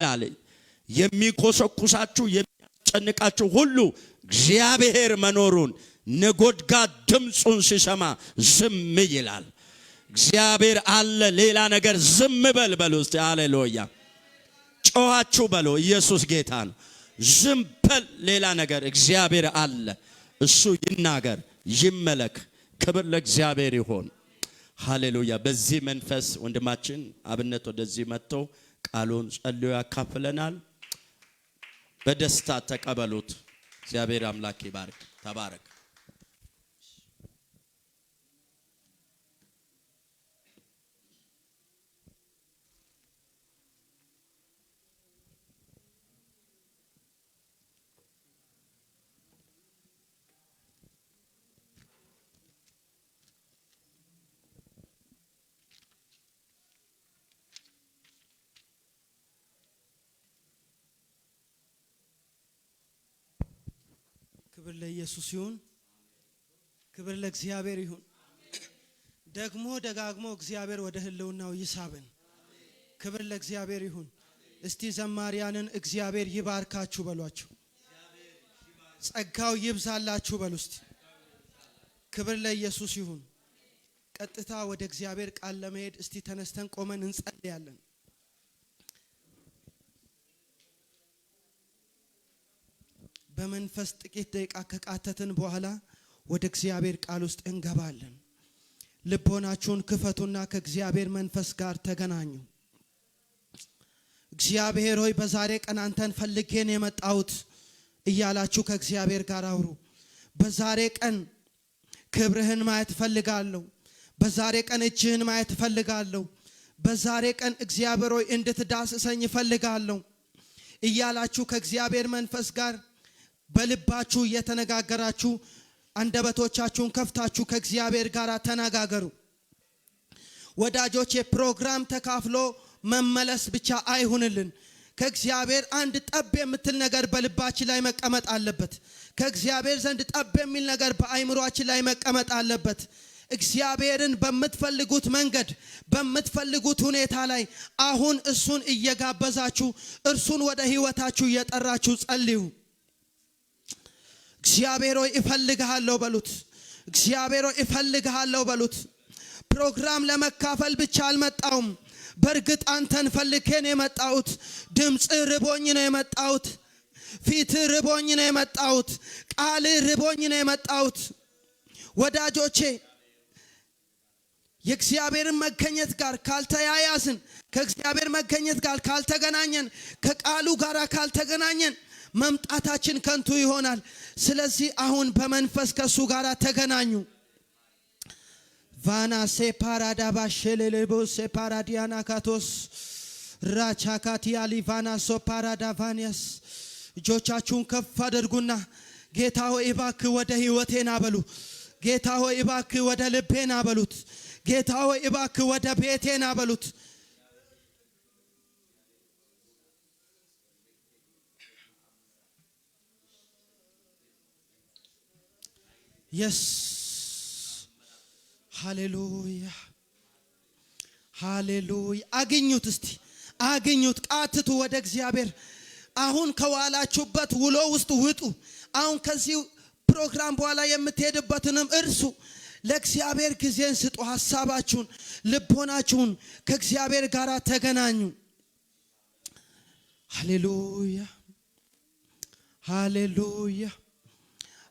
አለ። የሚኮሰኩሳችሁ የሚያስጨንቃችሁ ሁሉ እግዚአብሔር መኖሩን ነጎድጓድ ድምፁን ሲሰማ ዝም ይላል። እግዚአብሔር አለ። ሌላ ነገር ዝም በል በሉ እስቲ። ሃሌሉያ ጮኻችሁ በሉ። ኢየሱስ ጌታ ነው። ዝም በል ሌላ ነገር፣ እግዚአብሔር አለ። እሱ ይናገር ይመለክ። ክብር ለእግዚአብሔር ይሆን። ሃሌሉያ። በዚህ መንፈስ ወንድማችን አብነት ወደዚህ መጥቶ ቃሉን ጸልዮ ያካፍለናል። በደስታ ተቀበሉት። እግዚአብሔር አምላክ ይባርክ። ተባረክ። ክብር ለኢየሱስ ይሁን። ክብር ለእግዚአብሔር ይሁን። ደግሞ ደጋግሞ እግዚአብሔር ወደ ሕልውናው ይሳብን። ክብር ለእግዚአብሔር ይሁን። እስቲ ዘማሪያንን እግዚአብሔር ይባርካችሁ በሏቸው። ጸጋው ይብዛላችሁ በሉ እስቲ። ክብር ለኢየሱስ ይሁን። ቀጥታ ወደ እግዚአብሔር ቃል ለመሄድ እስቲ ተነስተን ቆመን እንጸልያለን። በመንፈስ ጥቂት ደቂቃ ከቃተትን በኋላ ወደ እግዚአብሔር ቃል ውስጥ እንገባለን። ልቦናችሁን ክፈቱና ከእግዚአብሔር መንፈስ ጋር ተገናኙ። እግዚአብሔር ሆይ፣ በዛሬ ቀን አንተን ፈልጌ ነው የመጣሁት እያላችሁ ከእግዚአብሔር ጋር አውሩ። በዛሬ ቀን ክብርህን ማየት እፈልጋለሁ። በዛሬ ቀን እጅህን ማየት እፈልጋለሁ። በዛሬ ቀን እግዚአብሔር ሆይ፣ እንድትዳስሰኝ እፈልጋለሁ እያላችሁ ከእግዚአብሔር መንፈስ ጋር በልባችሁ እየተነጋገራችሁ፣ አንደበቶቻችሁን ከፍታችሁ ከእግዚአብሔር ጋር ተነጋገሩ። ወዳጆች፣ የፕሮግራም ተካፍሎ መመለስ ብቻ አይሁንልን። ከእግዚአብሔር አንድ ጠብ የምትል ነገር በልባችን ላይ መቀመጥ አለበት። ከእግዚአብሔር ዘንድ ጠብ የሚል ነገር በአይምሯችን ላይ መቀመጥ አለበት። እግዚአብሔርን በምትፈልጉት መንገድ፣ በምትፈልጉት ሁኔታ ላይ አሁን እሱን እየጋበዛችሁ፣ እርሱን ወደ ህይወታችሁ እየጠራችሁ ጸልዩ። እግዚአብሔር ሆይ፣ እፈልግሃለሁ በሉት። እግዚአብሔር ሆይ፣ እፈልግሃለሁ በሉት። ፕሮግራም ለመካፈል ብቻ አልመጣሁም። በእርግጥ አንተን ፈልጌ ነው የመጣሁት። ድምፅህ ርቦኝ ነው የመጣሁት። ፊትህ ርቦኝ ነው የመጣሁት። ቃልህ ርቦኝ ነው የመጣሁት። ወዳጆቼ፣ የእግዚአብሔርን መገኘት ጋር ካልተያያዝን፣ ከእግዚአብሔር መገኘት ጋር ካልተገናኘን፣ ከቃሉ ጋር ካልተገናኘን መምጣታችን ከንቱ ይሆናል። ስለዚህ አሁን በመንፈስ ከእሱ ጋር ተገናኙ። ቫና ሴፓራዳባ ሼሌሌቦ ሴፓራዲያና ካቶስ ራቻካቲያ ሊቫና ሶፓራዳቫኒያስ። እጆቻችሁን ከፍ አድርጉና ጌታ ሆይ፣ እባክህ ወደ ህይወቴ ና በሉ። ጌታ ሆይ፣ እባክህ ወደ ልቤ ና በሉት። ጌታ ሆይ፣ እባክህ ወደ ቤቴ ና በሉት። Yes፣ ሃሌሉያ፣ ሃሌሉያ። አግኙት፣ እስቲ አግኙት፣ ቃትቱ ወደ እግዚአብሔር። አሁን ከዋላችሁበት ውሎ ውስጥ ውጡ። አሁን ከዚህ ፕሮግራም በኋላ የምትሄድበትንም እርሱ። ለእግዚአብሔር ጊዜን ስጡ። ሀሳባችሁን፣ ልቦናችሁን ከእግዚአብሔር ጋር ተገናኙ። ሃሌሉያ፣ ሃሌሉያ፣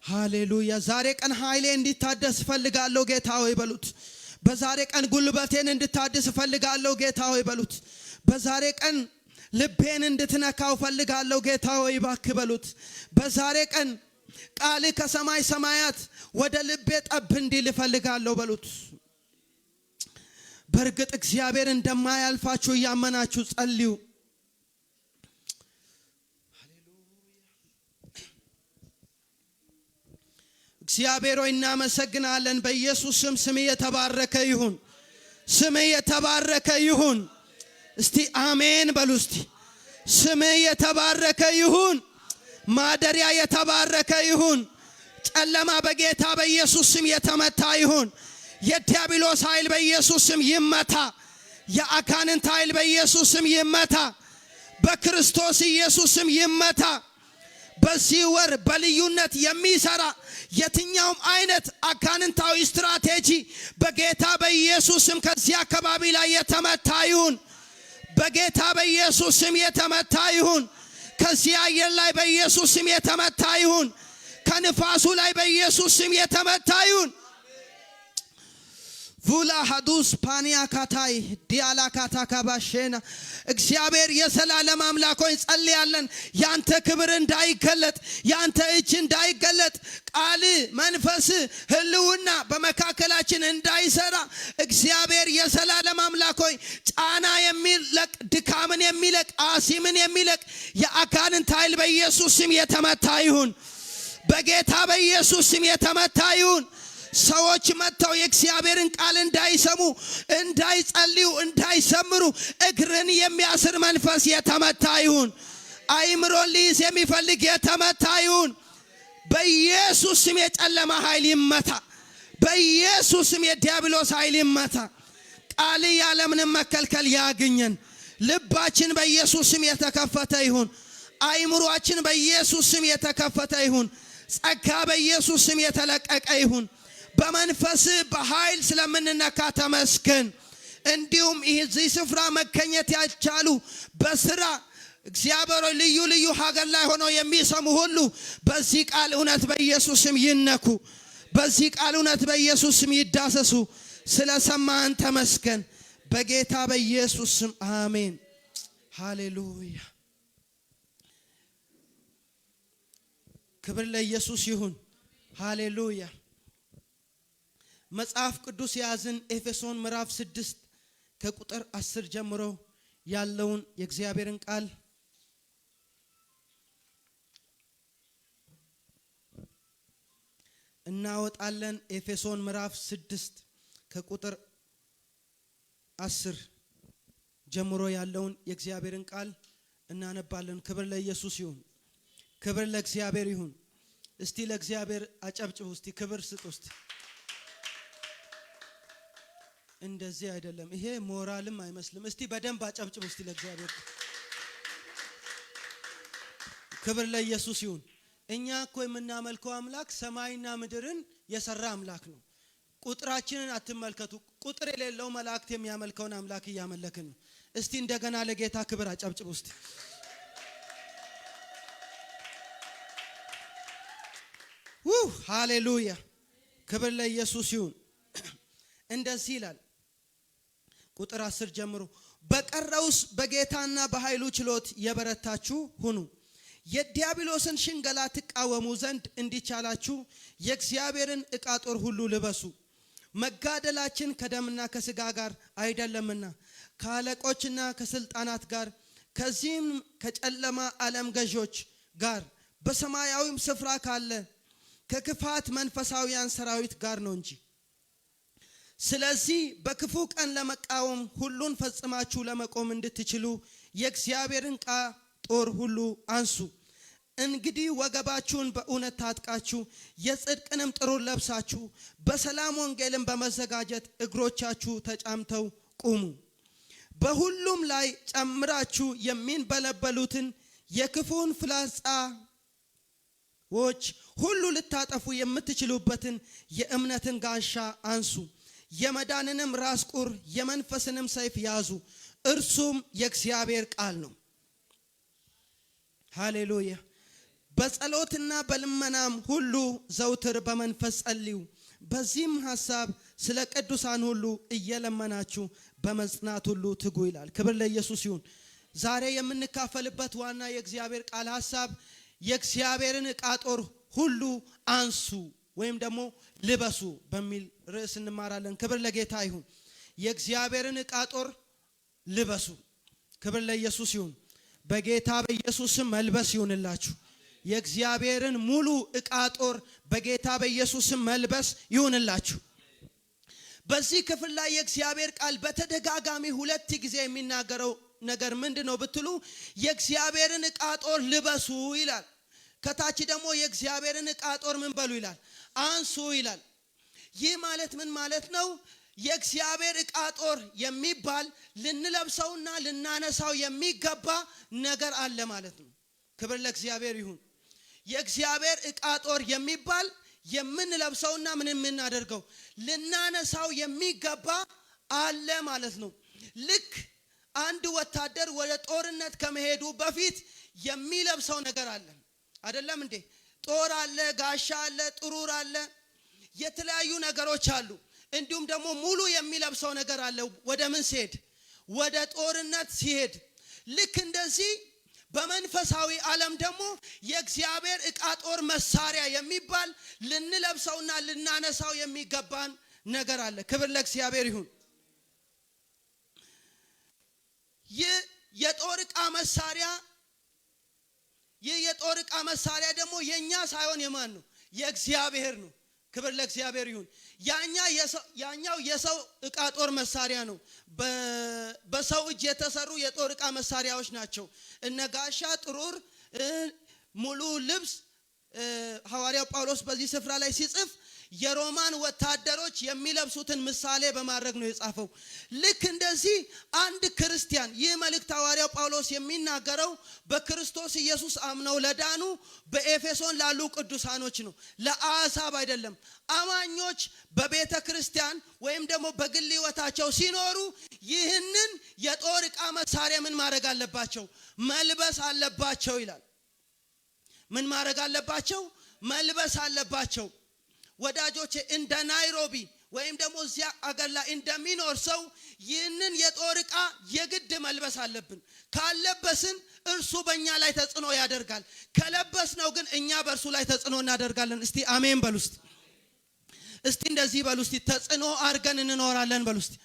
ሃሌሉያ። ዛሬ ቀን ኃይሌ እንዲታደስ እፈልጋለሁ ጌታ ሆይ በሉት። በዛሬ ቀን ጉልበቴን እንድታድስ እፈልጋለሁ ጌታ ሆይ በሉት። በዛሬ ቀን ልቤን እንድትነካው እፈልጋለሁ ጌታ ሆይ እባክህ በሉት። በዛሬ ቀን ቃልህ ከሰማይ ሰማያት ወደ ልቤ ጠብ እንዲል እፈልጋለሁ በሉት። በእርግጥ እግዚአብሔር እንደማያልፋችሁ እያመናችሁ ጸልዩ። እግዚአብሔር ሆይ፣ እናመሰግናለን። በኢየሱስ ስም ስምህ የተባረከ ይሁን። ስምህ የተባረከ ይሁን። እስቲ አሜን በሉ። እስቲ ስምህ የተባረከ ይሁን። ማደሪያህ የተባረከ ይሁን። ጨለማ በጌታ በኢየሱስ ስም የተመታ ይሁን። የዲያብሎስ ኃይል በኢየሱስ ስም ይመታ። የአጋንንት ኃይል በኢየሱስ ስም ይመታ። በክርስቶስ ኢየሱስ ስም ይመታ። በዚህ ወር በልዩነት የሚሰራ የትኛውም አይነት አጋንንታዊ ስትራቴጂ በጌታ በኢየሱስ ስም ከዚህ አካባቢ ላይ የተመታ ይሁን። በጌታ በኢየሱስ ስም የተመታ ይሁን። ከዚህ አየር ላይ በኢየሱስ ስም የተመታ ይሁን። ከንፋሱ ላይ በኢየሱስ ስም የተመታ ይሁን። ቡላ ሀዱስ ፓኒያ ካታይ ዲያላ ካታ ካባሼና። እግዚአብሔር የዘላለም አምላክ ሆይ እንጸልያለን። ያንተ ክብር እንዳይገለጥ፣ ያንተ እጅ እንዳይገለጥ፣ ቃል፣ መንፈስ፣ ህልውና በመካከላችን እንዳይሰራ፣ እግዚአብሔር የዘላለም አምላክ ሆይ ጫና የሚለቅ፣ ድካምን የሚለቅ፣ አሲምን የሚለቅ የአጋንንት ኃይል በኢየሱስ ስም የተመታ ይሁን። በጌታ በኢየሱስ ስም የተመታ ይሁን። ሰዎች መጥተው የእግዚአብሔርን ቃል እንዳይሰሙ፣ እንዳይጸልዩ፣ እንዳይዘምሩ እግርን የሚያስር መንፈስ የተመታ ይሁን። አይምሮን ሊይዝ የሚፈልግ የተመታ ይሁን። በኢየሱስ ስም የጨለማ ኃይል ይመታ። በኢየሱስ ስም የዲያብሎስ ኃይል ይመታ። ቃል ያለምንም መከልከል ያግኘን። ልባችን በኢየሱስ ስም የተከፈተ ይሁን። አይምሮአችን በኢየሱስ ስም የተከፈተ ይሁን። ጸጋ በኢየሱስ ስም የተለቀቀ ይሁን። በመንፈስ በኃይል ስለምንነካ ተመስገን። እንዲሁም እዚህ ስፍራ መገኘት ያልቻሉ፣ በስራ፣ እግዚአብሔር ልዩ ልዩ ሀገር ላይ ሆነው የሚሰሙ ሁሉ በዚህ ቃል እውነት በኢየሱስ ስም ይነኩ። በዚህ ቃል እውነት በኢየሱስ ስም ይዳሰሱ። ስለሰማን ተመስገን። በጌታ በኢየሱስ ስም አሜን። ሃሌሉያ። ክብር ለኢየሱስ ይሁን። ሃሌሉያ። መጽሐፍ ቅዱስ የያዝን ኤፌሶን ምዕራፍ 6 ከቁጥር 10 ጀምሮ ያለውን የእግዚአብሔርን ቃል እናወጣለን። ኤፌሶን ምዕራፍ 6 ከቁጥር 10 ጀምሮ ያለውን የእግዚአብሔርን ቃል እናነባለን። ክብር ለኢየሱስ ይሁን። ክብር ለእግዚአብሔር ይሁን። እስቲ ለእግዚአብሔር አጨብጭቡ። እስቲ ክብር ስጡ። እስቲ እንደዚህ አይደለም። ይሄ ሞራልም አይመስልም። እስቲ በደንብ አጨብጭቡ። እስቲ ለእግዚአብሔር። ክብር ለኢየሱስ ይሁን። እኛ እኮ የምናመልከው አምላክ ሰማይና ምድርን የሰራ አምላክ ነው። ቁጥራችንን አትመልከቱ። ቁጥር የሌለው መላእክት የሚያመልከውን አምላክ እያመለክን ነው። እስቲ እንደገና ለጌታ ክብር አጨብጭቡ እስቲ። ሃሌሉያ። ክብር ለኢየሱስ ይሁን። እንደዚህ ይላል ቁጥር 10 ጀምሮ፣ በቀረውስ በጌታና በኃይሉ ችሎት የበረታችሁ ሁኑ። የዲያብሎስን ሽንገላ ትቃወሙ ዘንድ እንዲቻላችሁ የእግዚአብሔርን ዕቃ ጦር ሁሉ ልበሱ። መጋደላችን ከደምና ከስጋ ጋር አይደለምና ከአለቆችና ከስልጣናት ጋር፣ ከዚህም ከጨለማ ዓለም ገዦች ጋር፣ በሰማያዊም ስፍራ ካለ ከክፋት መንፈሳውያን ሰራዊት ጋር ነው እንጂ። ስለዚህ በክፉ ቀን ለመቃወም ሁሉን ፈጽማችሁ ለመቆም እንድትችሉ የእግዚአብሔርን ዕቃ ጦር ሁሉ አንሱ። እንግዲህ ወገባችሁን በእውነት ታጥቃችሁ፣ የጽድቅንም ጥሩር ለብሳችሁ፣ በሰላም ወንጌልን በመዘጋጀት እግሮቻችሁ ተጫምተው ቁሙ። በሁሉም ላይ ጨምራችሁ የሚንበለበሉትን የክፉን ፍላጻዎች ሁሉ ልታጠፉ የምትችሉበትን የእምነትን ጋሻ አንሱ። የመዳንንም ራስ ቁር የመንፈስንም ሰይፍ ያዙ። እርሱም የእግዚአብሔር ቃል ነው። ሃሌሉያ። በጸሎትና በልመናም ሁሉ ዘውትር በመንፈስ ጸልዩ። በዚህም ሐሳብ ስለ ቅዱሳን ሁሉ እየለመናችሁ በመጽናት ሁሉ ትጉ ይላል። ክብር ለኢየሱስ ይሁን። ዛሬ የምንካፈልበት ዋና የእግዚአብሔር ቃል ሐሳብ የእግዚአብሔርን ዕቃ ጦር ሁሉ አንሱ ወይም ደግሞ ልበሱ በሚል ርዕስ እንማራለን። ክብር ለጌታ ይሁን። የእግዚአብሔርን ዕቃ ጦር ልበሱ። ክብር ለኢየሱስ ይሁን። በጌታ በኢየሱስ ስም መልበስ ይሁንላችሁ። የእግዚአብሔርን ሙሉ ዕቃ ጦር በጌታ በኢየሱስ ስም መልበስ ይሁንላችሁ። በዚህ ክፍል ላይ የእግዚአብሔር ቃል በተደጋጋሚ ሁለት ጊዜ የሚናገረው ነገር ምንድነው ብትሉ የእግዚአብሔርን ዕቃ ጦር ልበሱ ይላል። ከታች ደግሞ የእግዚአብሔርን ዕቃ ጦር ምን በሉ ይላል? አንሱ ይላል። ይህ ማለት ምን ማለት ነው? የእግዚአብሔር ዕቃ ጦር የሚባል ልንለብሰውና ልናነሳው የሚገባ ነገር አለ ማለት ነው። ክብር ለእግዚአብሔር ይሁን። የእግዚአብሔር ዕቃ ጦር የሚባል የምንለብሰውና ምን የምናደርገው ልናነሳው የሚገባ አለ ማለት ነው። ልክ አንድ ወታደር ወደ ጦርነት ከመሄዱ በፊት የሚለብሰው ነገር አለ። አይደለም እንዴ? ጦር አለ፣ ጋሻ አለ፣ ጥሩር አለ፣ የተለያዩ ነገሮች አሉ። እንዲሁም ደግሞ ሙሉ የሚለብሰው ነገር አለ። ወደ ምን ሲሄድ? ወደ ጦርነት ሲሄድ። ልክ እንደዚህ በመንፈሳዊ ዓለም ደግሞ የእግዚአብሔር ዕቃ ጦር መሳሪያ የሚባል ልንለብሰውና ልናነሳው የሚገባን ነገር አለ። ክብር ለእግዚአብሔር ይሁን። ይህ የጦር ዕቃ መሳሪያ ይህ የጦር ዕቃ መሳሪያ ደግሞ የኛ ሳይሆን የማን ነው? የእግዚአብሔር ነው። ክብር ለእግዚአብሔር ይሁን። ያኛው የሰው ዕቃ ጦር መሳሪያ ነው። በሰው እጅ የተሰሩ የጦር ዕቃ መሳሪያዎች ናቸው። እነ ጋሻ፣ ጥሩር፣ ሙሉ ልብስ። ሐዋርያው ጳውሎስ በዚህ ስፍራ ላይ ሲጽፍ የሮማን ወታደሮች የሚለብሱትን ምሳሌ በማድረግ ነው የጻፈው። ልክ እንደዚህ አንድ ክርስቲያን፣ ይህ መልእክት ሐዋርያው ጳውሎስ የሚናገረው በክርስቶስ ኢየሱስ አምነው ለዳኑ በኤፌሶን ላሉ ቅዱሳኖች ነው፣ ለአሕዛብ አይደለም። አማኞች በቤተ ክርስቲያን ወይም ደግሞ በግል ሕይወታቸው ሲኖሩ ይህንን የጦር ዕቃ መሳሪያ ምን ማድረግ አለባቸው? መልበስ አለባቸው ይላል። ምን ማድረግ አለባቸው? መልበስ አለባቸው። ወዳጆቼ፣ እንደ ናይሮቢ ወይም ደግሞ እዚያ አገር ላይ እንደሚኖር ሰው ይህንን የጦር ዕቃ የግድ መልበስ አለብን። ካለበስን እርሱ በእኛ ላይ ተጽዕኖ ያደርጋል። ከለበስነው ግን እኛ በእርሱ ላይ ተጽዕኖ እናደርጋለን። እስቲ አሜን በሉ እስቲ። እስቲ እንደዚህ በሉ እስቲ፣ ተጽዕኖ አድርገን እንኖራለን በሉ እስቲ።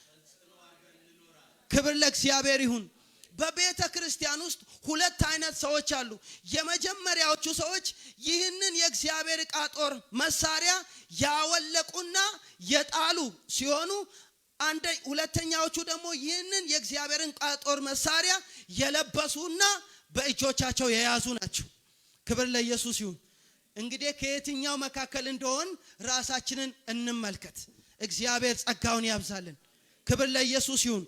ክብር ለእግዚአብሔር ይሁን። በቤተ ክርስቲያን ውስጥ ሁለት አይነት ሰዎች አሉ። የመጀመሪያዎቹ ሰዎች ይህንን የእግዚአብሔር ዕቃ ጦር መሳሪያ ያወለቁና የጣሉ ሲሆኑ፣ ሁለተኛዎቹ ደግሞ ይህንን የእግዚአብሔርን ዕቃ ጦር መሳሪያ የለበሱና በእጆቻቸው የያዙ ናቸው። ክብር ለኢየሱስ ይሁን። እንግዲህ ከየትኛው መካከል እንደሆን ራሳችንን እንመልከት። እግዚአብሔር ጸጋውን ያብዛልን። ክብር ለኢየሱስ ይሁን።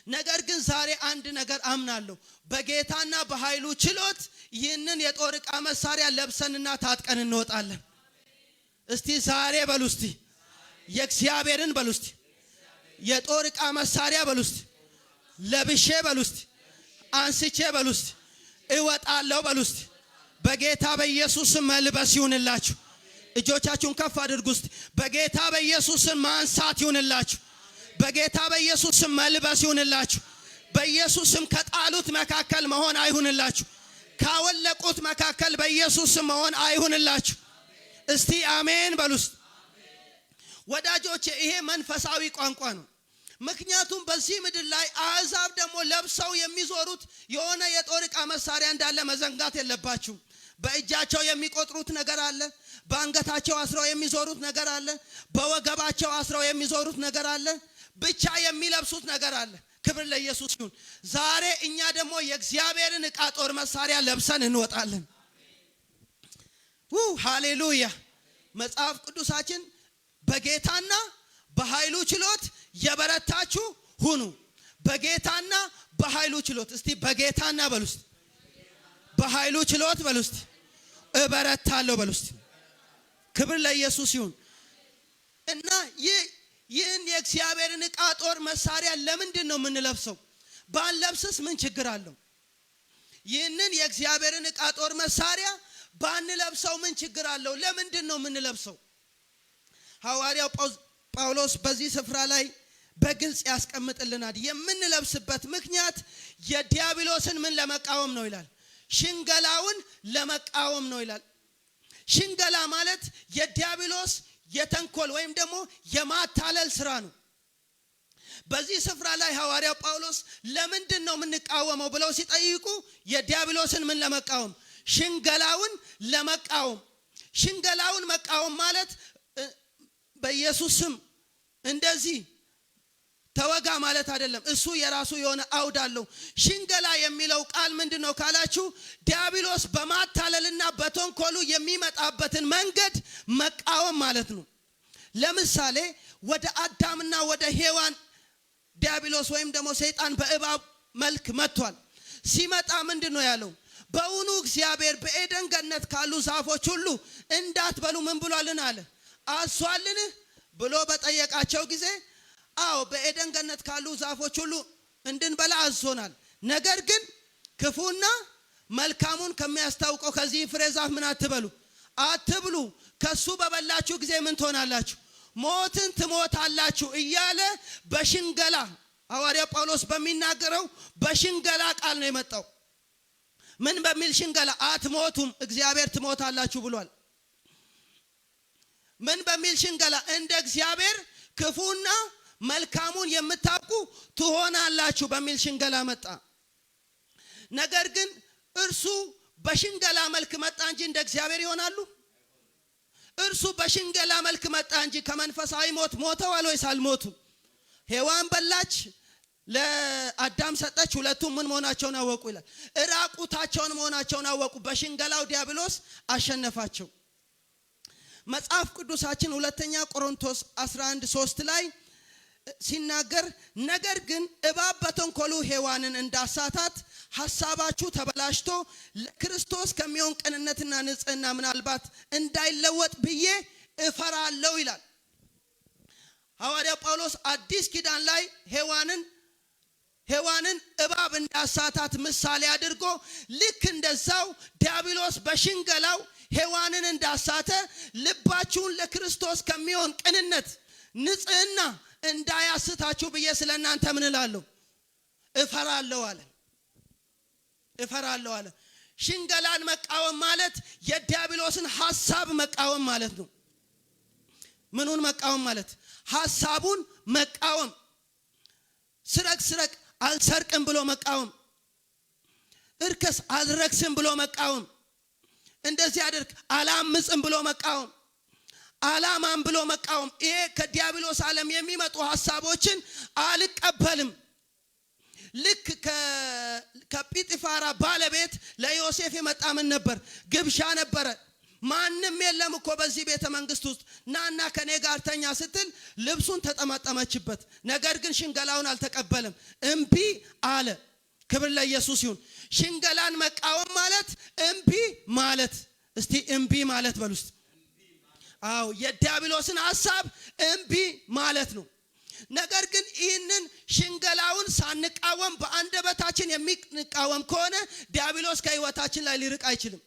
ነገር ግን ዛሬ አንድ ነገር አምናለሁ። በጌታና በኃይሉ ችሎት ይህንን የጦር ዕቃ መሳሪያ ለብሰንና ታጥቀን እንወጣለን። እስቲ ዛሬ በሉ እስቲ፣ የእግዚአብሔርን በሉ እስቲ፣ የጦር ዕቃ መሳሪያ በሉ እስቲ፣ ለብሼ በሉ እስቲ፣ አንስቼ በሉ እስቲ፣ እወጣለሁ በሉ እስቲ። በጌታ በኢየሱስ መልበስ ይሁንላችሁ። እጆቻችሁን ከፍ አድርጉ እስቲ። በጌታ በኢየሱስ ማንሳት ይሁንላችሁ። በጌታ በኢየሱስ መልበስ ይሁንላችሁ። በኢየሱስ ስም ከጣሉት መካከል መሆን አይሁንላችሁ። ካወለቁት መካከል በኢየሱስ ስም መሆን አይሁንላችሁ። እስቲ አሜን በሉ እስቲ። ወዳጆቼ፣ ይሄ መንፈሳዊ ቋንቋ ነው። ምክንያቱም በዚህ ምድር ላይ አሕዛብ ደግሞ ለብሰው የሚዞሩት የሆነ የጦር ዕቃ መሳሪያ እንዳለ መዘንጋት የለባችሁም። በእጃቸው የሚቆጥሩት ነገር አለ። በአንገታቸው አስረው የሚዞሩት ነገር አለ። በወገባቸው አስረው የሚዞሩት ነገር አለ። ብቻ የሚለብሱት ነገር አለ። ክብር ለኢየሱስ ይሁን። ዛሬ እኛ ደግሞ የእግዚአብሔርን ዕቃ ጦር መሳሪያ ለብሰን እንወጣለን። ሃሌሉያ! መጽሐፍ ቅዱሳችን በጌታና በኃይሉ ችሎት የበረታችሁ ሁኑ። በጌታና በኃይሉ ችሎት፣ እስቲ በጌታና በሉ እስቲ፣ በኃይሉ ችሎት በሉ እስቲ፣ እበረታለሁ በሉ እስቲ። ክብር ለኢየሱስ ይሁን። እና ይህን የእግዚአብሔርን ዕቃ ጦር መሳሪያ ለምንድን ነው የምንለብሰው? ባንለብስስ ምን ችግር አለው? ይህንን የእግዚአብሔርን ዕቃ ጦር መሳሪያ ባንለብሰው ምን ችግር አለው? ለምንድን ነው የምንለብሰው? ሐዋርያው ጳውሎስ በዚህ ስፍራ ላይ በግልጽ ያስቀምጥልናል። የምንለብስበት ምክንያት የዲያብሎስን ምን ለመቃወም ነው ይላል? ሽንገላውን ለመቃወም ነው ይላል። ሽንገላ ማለት የዲያብሎስ የተንኮል ወይም ደግሞ የማታለል ስራ ነው። በዚህ ስፍራ ላይ ሐዋርያው ጳውሎስ ለምንድን ነው የምንቃወመው ብለው ሲጠይቁ የዲያብሎስን ምን ለመቃወም? ሽንገላውን ለመቃወም። ሽንገላውን መቃወም ማለት በኢየሱስ ስም እንደዚህ ተወጋ ማለት አይደለም። እሱ የራሱ የሆነ አውድ አለው። ሽንገላ የሚለው ቃል ምንድነው ካላችሁ፣ ዲያብሎስ በማታለልና በተንኮሉ የሚመጣበትን መንገድ መቃወም ማለት ነው። ለምሳሌ ወደ አዳምና ወደ ሔዋን ዲያብሎስ ወይም ደግሞ ሰይጣን በእባብ መልክ መጥቷል። ሲመጣ ምንድን ነው ያለው? በውኑ እግዚአብሔር በኤደን ገነት ካሉ ዛፎች ሁሉ እንዳትበሉ ምን ብሏልን አለ? አዟልን ብሎ በጠየቃቸው ጊዜ አዎ በኤደን ገነት ካሉ ዛፎች ሁሉ እንድንበላ አዞናል። ነገር ግን ክፉና መልካሙን ከሚያስታውቀው ከዚህ ፍሬ ዛፍ ምን አትበሉ አትብሉ፣ ከሱ በበላችሁ ጊዜ ምን ትሆናላችሁ? ሞትን ትሞታላችሁ እያለ በሽንገላ ሐዋርያ ጳውሎስ በሚናገረው በሽንገላ ቃል ነው የመጣው። ምን በሚል ሽንገላ? አትሞቱም፣ እግዚአብሔር ትሞታላችሁ ብሏል። ምን በሚል ሽንገላ? እንደ እግዚአብሔር ክፉና መልካሙን የምታውቁ ትሆናላችሁ በሚል ሽንገላ መጣ። ነገር ግን እርሱ በሽንገላ መልክ መጣ እንጂ እንደ እግዚአብሔር ይሆናሉ? እርሱ በሽንገላ መልክ መጣ እንጂ ከመንፈሳዊ ሞት ሞተዋል ወይስ አልሞቱም? ሔዋን በላች፣ ለአዳም ሰጠች። ሁለቱም ምን መሆናቸውን አወቁ ይላል። እራቁታቸውን መሆናቸውን አወቁ። በሽንገላው ዲያብሎስ አሸነፋቸው። መጽሐፍ ቅዱሳችን ሁለተኛ ቆሮንቶስ 11:3 ላይ ሲናገር ነገር ግን እባብ በተንኮሉ ሔዋንን እንዳሳታት ሐሳባችሁ ተበላሽቶ ለክርስቶስ ከሚሆን ቅንነትና ንጽሕና ምናልባት እንዳይለወጥ ብዬ እፈራለሁ ይላል። ሐዋርያው ጳውሎስ አዲስ ኪዳን ላይ ሔዋንን እባብ እንዳሳታት ምሳሌ አድርጎ ልክ እንደዛው ዲያብሎስ በሽንገላው ሔዋንን እንዳሳተ ልባችሁን ለክርስቶስ ከሚሆን ቅንነት ንጽሕና እንዳያስታችሁ ብዬ ስለ እናንተ ምን እላለሁ? እፈራለሁ አለ። እፈራለሁ አለ። ሽንገላን መቃወም ማለት የዲያብሎስን ሐሳብ መቃወም ማለት ነው። ምኑን መቃወም ማለት? ሐሳቡን መቃወም። ስረቅ ስረቅ አልሰርቅም ብሎ መቃወም። እርከስ አልረክስም ብሎ መቃወም። እንደዚህ አድርግ አላምጽም ብሎ መቃወም። አላማም ብሎ መቃወም። ይሄ ከዲያብሎስ ዓለም የሚመጡ ሐሳቦችን አልቀበልም። ልክ ከጲጥፋራ ባለቤት ለዮሴፍ የመጣ ምን ነበር? ግብዣ ነበረ። ማንም የለም እኮ በዚህ ቤተ መንግስት ውስጥ፣ ናና ከኔ ጋር ተኛ ስትል ልብሱን ተጠመጠመችበት። ነገር ግን ሽንገላውን አልተቀበለም፣ እምቢ አለ። ክብር ለኢየሱስ ይሁን። ሽንገላን መቃወም ማለት እምቢ ማለት። እስቲ እምቢ ማለት በሉ ውስጥ። አዎ የዲያብሎስን ሐሳብ እምቢ ማለት ነው። ነገር ግን ይህንን ሽንገላውን ሳንቃወም በአንደበታችን የሚቃወም ከሆነ ዲያብሎስ ከህይወታችን ላይ ሊርቅ አይችልም።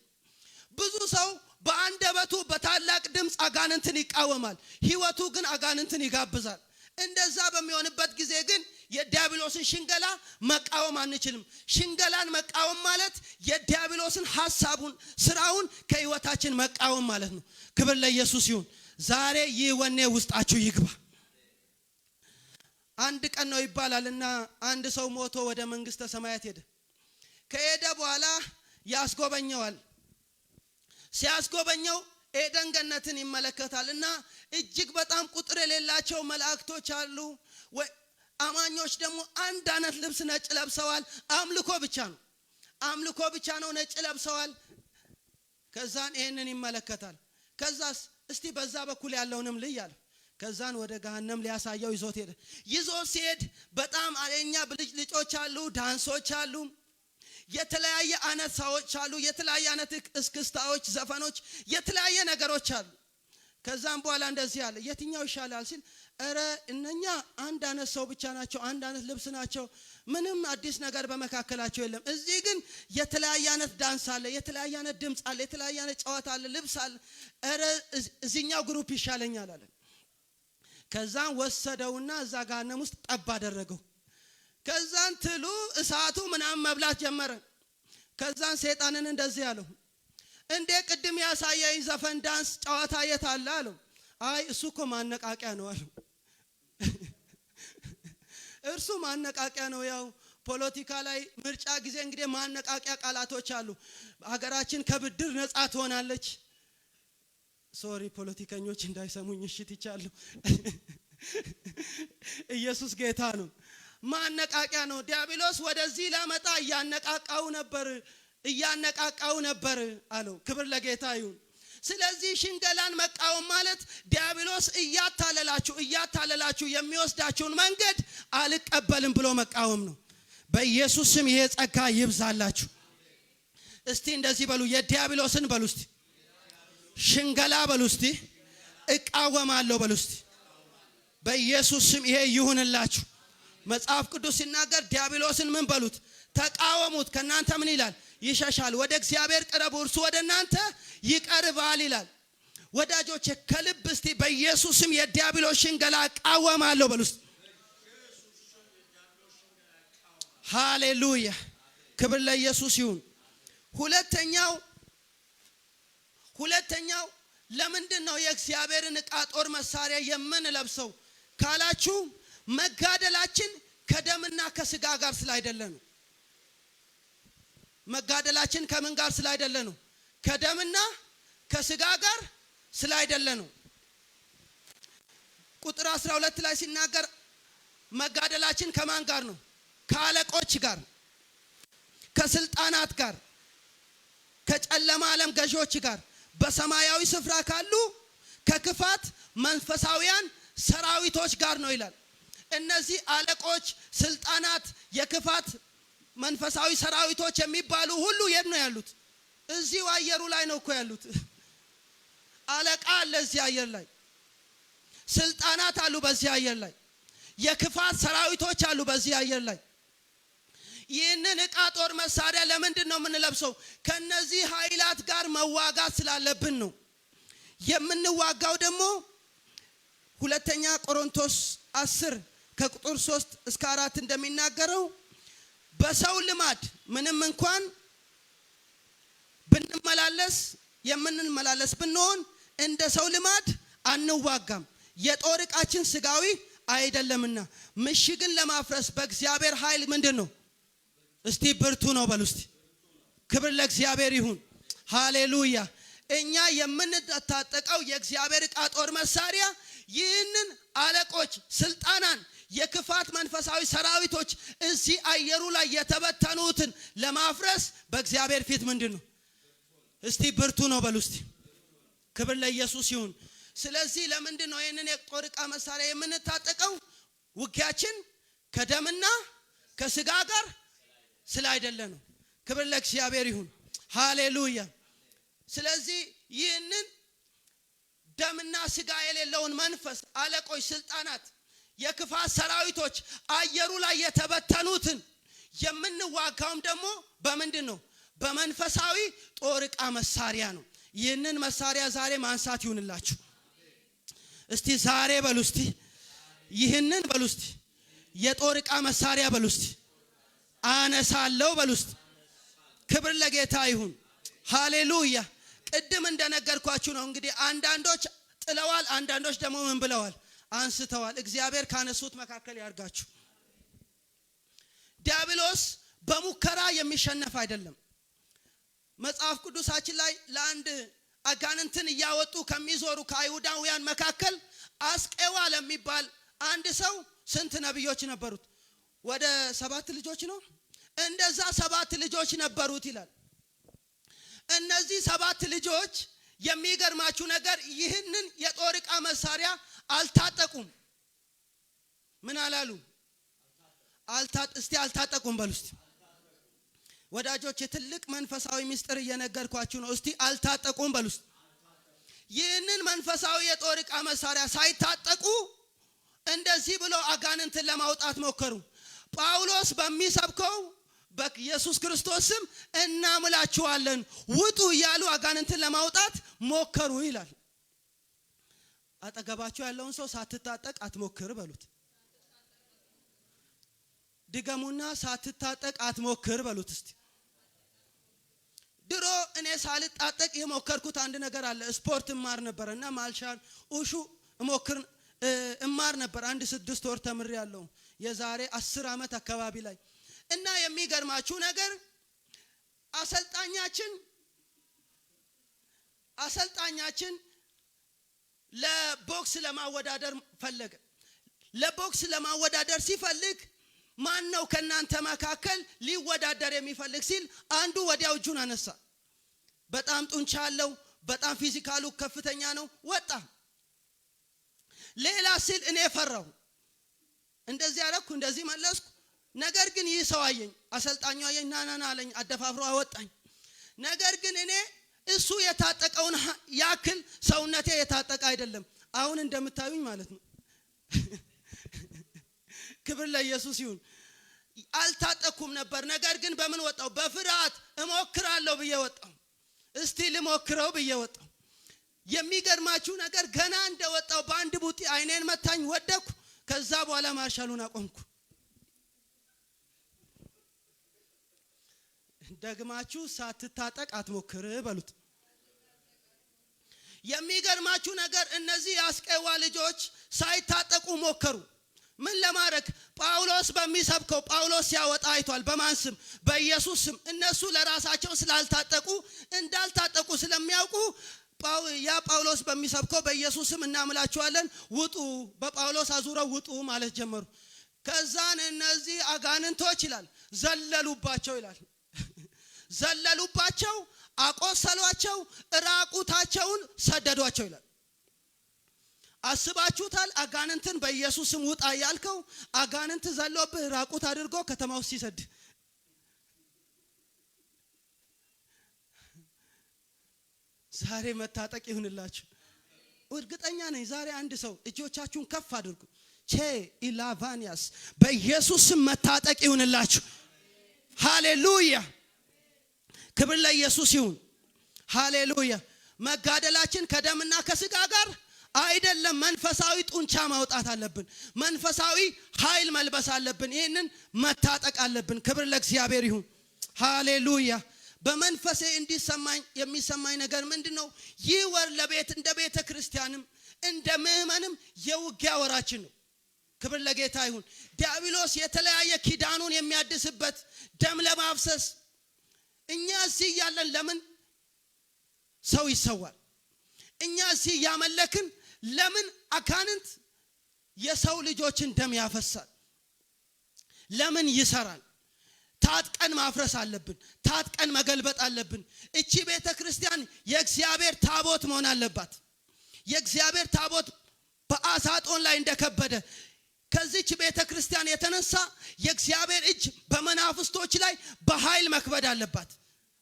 ብዙ ሰው በአንደበቱ በታላቅ ድምፅ አጋንንትን ይቃወማል፣ ህይወቱ ግን አጋንንትን ይጋብዛል። እንደዛ በሚሆንበት ጊዜ ግን የዲያብሎስን ሽንገላ መቃወም አንችልም። ሽንገላን መቃወም ማለት የዲያብሎስን ሐሳቡን፣ ስራውን ከህይወታችን መቃወም ማለት ነው። ክብር ለኢየሱስ ይሁን። ዛሬ ይህ ወኔ ውስጣችሁ ይግባ። አንድ ቀን ነው ይባላልና አንድ ሰው ሞቶ ወደ መንግስተ ሰማያት ሄደ። ከሄደ በኋላ ያስጎበኘዋል። ሲያስጎበኘው ኤደን ገነትን ይመለከታልና እጅግ በጣም ቁጥር የሌላቸው መላእክቶች አሉ። አማኞች ደግሞ አንድ አይነት ልብስ ነጭ ለብሰዋል። አምልኮ ብቻ ነው፣ አምልኮ ብቻ ነው፣ ነጭ ለብሰዋል። ከዛን ይሄንን ይመለከታል። ከዛስ እስቲ በዛ በኩል ያለውንም ልይ አለ። ከዛን ወደ ገሃነም ሊያሳየው ይዞት ሄደ። ይዞት ሲሄድ በጣም አለኛ ብልጭልጮች አሉ፣ ዳንሶች አሉ፣ የተለያየ አይነት ሰዎች አሉ፣ የተለያየ አይነት እስክስታዎች፣ ዘፈኖች፣ የተለያየ ነገሮች አሉ። ከዛም በኋላ እንደዚህ አለ፣ የትኛው ይሻላል ሲል፣ እረ እነኛ አንድ አይነት ሰው ብቻ ናቸው፣ አንድ አይነት ልብስ ናቸው፣ ምንም አዲስ ነገር በመካከላቸው የለም። እዚህ ግን የተለያየ አይነት ዳንስ አለ፣ የተለያየ አይነት ድምጽ አለ፣ የተለያየ አይነት ጨዋታ አለ፣ ልብስ አለ። እረ እዚህኛው group ይሻለኛል አለ። ከዛን ወሰደውና እዛ ገሃነም ውስጥ ጠብ አደረገው። ከዛን ትሉ እሳቱ ምናምን መብላት ጀመረ። ከዛን ሰይጣንን እንደዚህ አለው፣ እንዴ ቅድም ያሳየኝ ዘፈን፣ ዳንስ፣ ጨዋታ የት አለ አለው። አይ እሱ እኮ ማነቃቂያ ነው አለው። እርሱ ማነቃቂያ ነው። ያው ፖለቲካ ላይ ምርጫ ጊዜ እንግዲህ ማነቃቂያ ቃላቶች አሉ። ሀገራችን ከብድር ነፃ ትሆናለች። Sorry ፖለቲከኞች እንዳይሰሙኝ እሺ ትቻለሁ። ኢየሱስ ጌታ ነው። ማነቃቂያ ነው። ዲያብሎስ ወደዚህ ላመጣ እያነቃቃው ነበር፣ እያነቃቃው ነበር አለው። ክብር ለጌታ ይሁን። ስለዚህ ሽንገላን መቃወም ማለት ዲያብሎስ እያታለላችሁ እያታለላችሁ የሚወስዳችሁን መንገድ አልቀበልም ብሎ መቃወም ነው። በኢየሱስ ስም ይሄ ጸጋ ይብዛላችሁ። እስቲ እንደዚህ በሉ፣ የዲያብሎስን በሉ እስቲ፣ ሽንገላ በሉ እስቲ፣ እቃወማለሁ በሉ እስቲ። በኢየሱስ ስም ይሄ ይሁንላችሁ። መጽሐፍ ቅዱስ ሲናገር ዲያብሎስን ምን በሉት? ተቃወሙት። ከናንተ ምን ይላል? ይሸሻል። ወደ እግዚአብሔር ቅረቡ፣ እርሱ ወደ እናንተ ይቀርባል ይላል። ወዳጆቼ ከልብ እስቲ በኢየሱስ ስም የዲያብሎስ ሽንገላ እቃወማለሁ በሉ እስቲ። ሃሌሉያ! ክብር ለኢየሱስ ይሁን። ሁለተኛው ለምንድን ነው የእግዚአብሔርን ዕቃ ጦር መሳሪያ የምንለብሰው ካላችሁ፣ መጋደላችን ከደምና ከስጋ ጋር ስላይደለ ነው። መጋደላችን ከምን ጋር ስላይደለ ነው? ከደምና ከስጋ ጋር ስላይደለ ነው። ቁጥር 12 ላይ ሲናገር መጋደላችን ከማን ጋር ነው? ከአለቆች ጋር፣ ከስልጣናት ጋር፣ ከጨለማ ዓለም ገዢዎች ጋር፣ በሰማያዊ ስፍራ ካሉ ከክፋት መንፈሳዊያን ሰራዊቶች ጋር ነው ይላል። እነዚህ አለቆች፣ ስልጣናት፣ የክፋት መንፈሳዊ ሰራዊቶች የሚባሉ ሁሉ የት ነው ያሉት? እዚሁ አየሩ ላይ ነው እኮ ያሉት። አለቃ አለ እዚህ አየር ላይ፣ ስልጣናት አሉ በዚህ አየር ላይ፣ የክፋት ሰራዊቶች አሉ በዚህ አየር ላይ። ይህንን ዕቃ ጦር መሳሪያ ለምንድን ነው የምንለብሰው? ከነዚህ ኃይላት ጋር መዋጋት ስላለብን ነው። የምንዋጋው ደግሞ ሁለተኛ ቆሮንቶስ 10 ከቁጥር 3 እስከ 4 እንደሚናገረው በሰው ልማድ ምንም እንኳን ብንመላለስ የምንመላለስ ብንሆን እንደ ሰው ልማድ አንዋጋም፣ የጦር ዕቃችን ስጋዊ አይደለምና ምሽግን ለማፍረስ በእግዚአብሔር ኃይል ምንድን ነው? እስቲ ብርቱ ነው በሉ እስቲ። ክብር ለእግዚአብሔር ይሁን። ሃሌሉያ። እኛ የምንታጠቀው የእግዚአብሔር ዕቃ ጦር መሳሪያ ይህንን አለቆች፣ ስልጣናን፣ የክፋት መንፈሳዊ ሰራዊቶች እዚህ አየሩ ላይ የተበተኑትን ለማፍረስ በእግዚአብሔር ፊት ምንድን ነው? እስቲ ብርቱ ነው በሉ እስቲ። ክብር ለኢየሱስ ይሁን። ስለዚህ ለምንድን ነው ይህንን የጦር ዕቃ መሳሪያ የምንታጠቀው? ውጊያችን ከደምና ከስጋ ጋር ስላይደለ ነው። ክብር ለእግዚአብሔር ይሁን። ሃሌሉያ። ስለዚህ ይህንን ደምና ስጋ የሌለውን መንፈስ፣ አለቆች፣ ስልጣናት፣ የክፋት ሰራዊቶች አየሩ ላይ የተበተኑትን የምንዋጋውም ደግሞ በምንድን ነው? በመንፈሳዊ ጦር ዕቃ መሳሪያ ነው። ይህንን መሳሪያ ዛሬ ማንሳት ይሁንላችሁ። እስቲ ዛሬ በሉ እስቲ፣ ይህንን በሉ እስቲ፣ የጦር ዕቃ መሳሪያ በሉ እስቲ፣ አነሳለሁ በሉ እስቲ። ክብር ለጌታ ይሁን። ሃሌሉያ። ቅድም እንደነገርኳችሁ ነው እንግዲህ አንዳንዶች ጥለዋል፣ አንዳንዶች ደግሞ ምን ብለዋል? አንስተዋል። እግዚአብሔር ካነሱት መካከል ያርጋችሁ። ዲያብሎስ በሙከራ የሚሸነፍ አይደለም። መጽሐፍ ቅዱሳችን ላይ ለአንድ አጋንንትን እያወጡ ከሚዞሩ ከአይሁዳውያን መካከል አስቄዋ ለሚባል አንድ ሰው ስንት ነብዮች ነበሩት? ወደ 7 ልጆች ነው። እንደዛ 7 ልጆች ነበሩት ይላል። እነዚህ 7 ልጆች የሚገርማችሁ ነገር ይህንን የጦር ዕቃ መሳሪያ አልታጠቁም። ምን አላሉ? እስቲ አልታጠቁም በሉ እስቲ። ወዳጆች ትልቅ መንፈሳዊ ምስጢር እየነገርኳችሁ ነው። እስቲ አልታጠቁም በሉ እስቲ። ይህንን መንፈሳዊ የጦር ዕቃ መሳሪያ ሳይታጠቁ እንደዚህ ብሎ አጋንንትን ለማውጣት ሞከሩ። ጳውሎስ በሚሰብከው በኢየሱስ ክርስቶስ ስም እናምላችኋለን ውጡ እያሉ አጋንንትን ለማውጣት ሞከሩ ይላል። አጠገባችሁ ያለውን ሰው ሳትታጠቅ አትሞክር በሉት። ድገሙና ሳትታጠቅ አትሞክር በሉት እስቲ። ድሮ እኔ ሳልታጠቅ የሞከርኩት አንድ ነገር አለ። ስፖርት እማር ነበር እና ማልሻል ኡሹ እሞክር እማር ነበር። አንድ 6 ወር ተምሬያለሁ የዛሬ 10 ዓመት አካባቢ ላይ። እና የሚገርማችሁ ነገር አሰልጣኛችን ለቦክስ ለማወዳደር ፈለገ። ለቦክስ ለማወዳደር ሲፈልግ ማን ነው ከናንተ መካከል ሊወዳደር የሚፈልግ ሲል አንዱ ወዲያው እጁን አነሳ። በጣም ጡንቻ አለው፣ በጣም physical ኡ ከፍተኛ ነው። ወጣ። ሌላ ሲል እኔ ፈራው። እንደዚህ አረኩ፣ እንደዚህ መለስኩ። ነገር ግን ይህ ሰው አየኝ፣ አሰልጣኙ አየኝ፣ ና ና ና አለኝ፣ አደፋፍሮ አወጣኝ። ነገር ግን እኔ እሱ የታጠቀውን ያክል ሰውነቴ የታጠቀ አይደለም። አሁን እንደምታዩኝ ማለት ነው። ክብር ለኢየሱስ ይሁን። አልታጠቅኩም ነበር። ነገር ግን በምን ወጣው? በፍርሃት እሞክራለሁ ብዬ ወጣው። እስቲ ልሞክረው ብዬ ወጣው። የሚገርማችሁ ነገር ገና እንደወጣው በአንድ ቡጢ አይኔን መታኝ፣ ወደኩ። ከዛ በኋላ ማርሻሉን አቆምኩ። ደግማችሁ ሳትታጠቅ አትሞክር በሉት። የሚገርማችሁ ነገር እነዚህ የአስቄዋ ልጆች ሳይታጠቁ ሞከሩ። ምን ለማድረግ? ጳውሎስ በሚሰብከው ጳውሎስ ሲያወጣ አይቷል። በማን ስም? በኢየሱስ ስም። እነሱ ለራሳቸው ስላልታጠቁ እንዳልታጠቁ ስለሚያውቁ ያ ጳውሎስ በሚሰብከው በኢየሱስ ስም እናምላችኋለን ውጡ፣ በጳውሎስ አዙረው ውጡ ማለት ጀመሩ። ከዛን እነዚህ አጋንንቶች ይላል ዘለሉባቸው ይላል። ዘለሉባቸው፣ አቆሰሏቸው፣ ራቁታቸውን ሰደዷቸው ይላል። አስባችሁታል? አጋንንትን በኢየሱስ ስም ውጣ ያልከው አጋንንት ዘሎብህ ራቁት አድርጎ ከተማ ውስጥ ሲሰድ፣ ዛሬ መታጠቅ ይሁንላችሁ። እርግጠኛ ነኝ ዛሬ አንድ ሰው እጆቻችሁን ከፍ አድርጉ። ቼ ኢላቫኒያስ በኢየሱስ ስም መታጠቅ ይሁንላችሁ። ሃሌሉያ! ክብር ለኢየሱስ ይሁን። ሃሌሉያ! መጋደላችን ከደምና ከስጋ ጋር አይደለም። መንፈሳዊ ጡንቻ ማውጣት አለብን። መንፈሳዊ ኃይል መልበስ አለብን። ይህንን መታጠቅ አለብን። ክብር ለእግዚአብሔር ይሁን። ሃሌሉያ! በመንፈሴ እንዲሰማኝ የሚሰማኝ ነገር ምንድነው? ይህ ወር ለቤት እንደ ቤተ ክርስቲያንም እንደ ምእመንም የውጊያ ወራችን ነው። ክብር ለጌታ ይሁን። ዲያብሎስ የተለያየ ኪዳኑን የሚያድስበት ደም ለማፍሰስ እኛ እዚህ እያለን ለምን ሰው ይሰዋል? እኛ እዚህ እያመለክን ለምን አጋንንት የሰው ልጆችን ደም ያፈሳል? ለምን ይሰራል? ታጥቀን ማፍረስ አለብን። ታጥቀን መገልበጥ አለብን። እቺ ቤተክርስቲያን የእግዚአብሔር ታቦት መሆን አለባት። የእግዚአብሔር ታቦት በአሳጦን ላይ እንደከበደ ከዚች ቤተክርስቲያን የተነሳ የእግዚአብሔር እጅ በመናፍስቶች ላይ በኃይል መክበድ አለባት።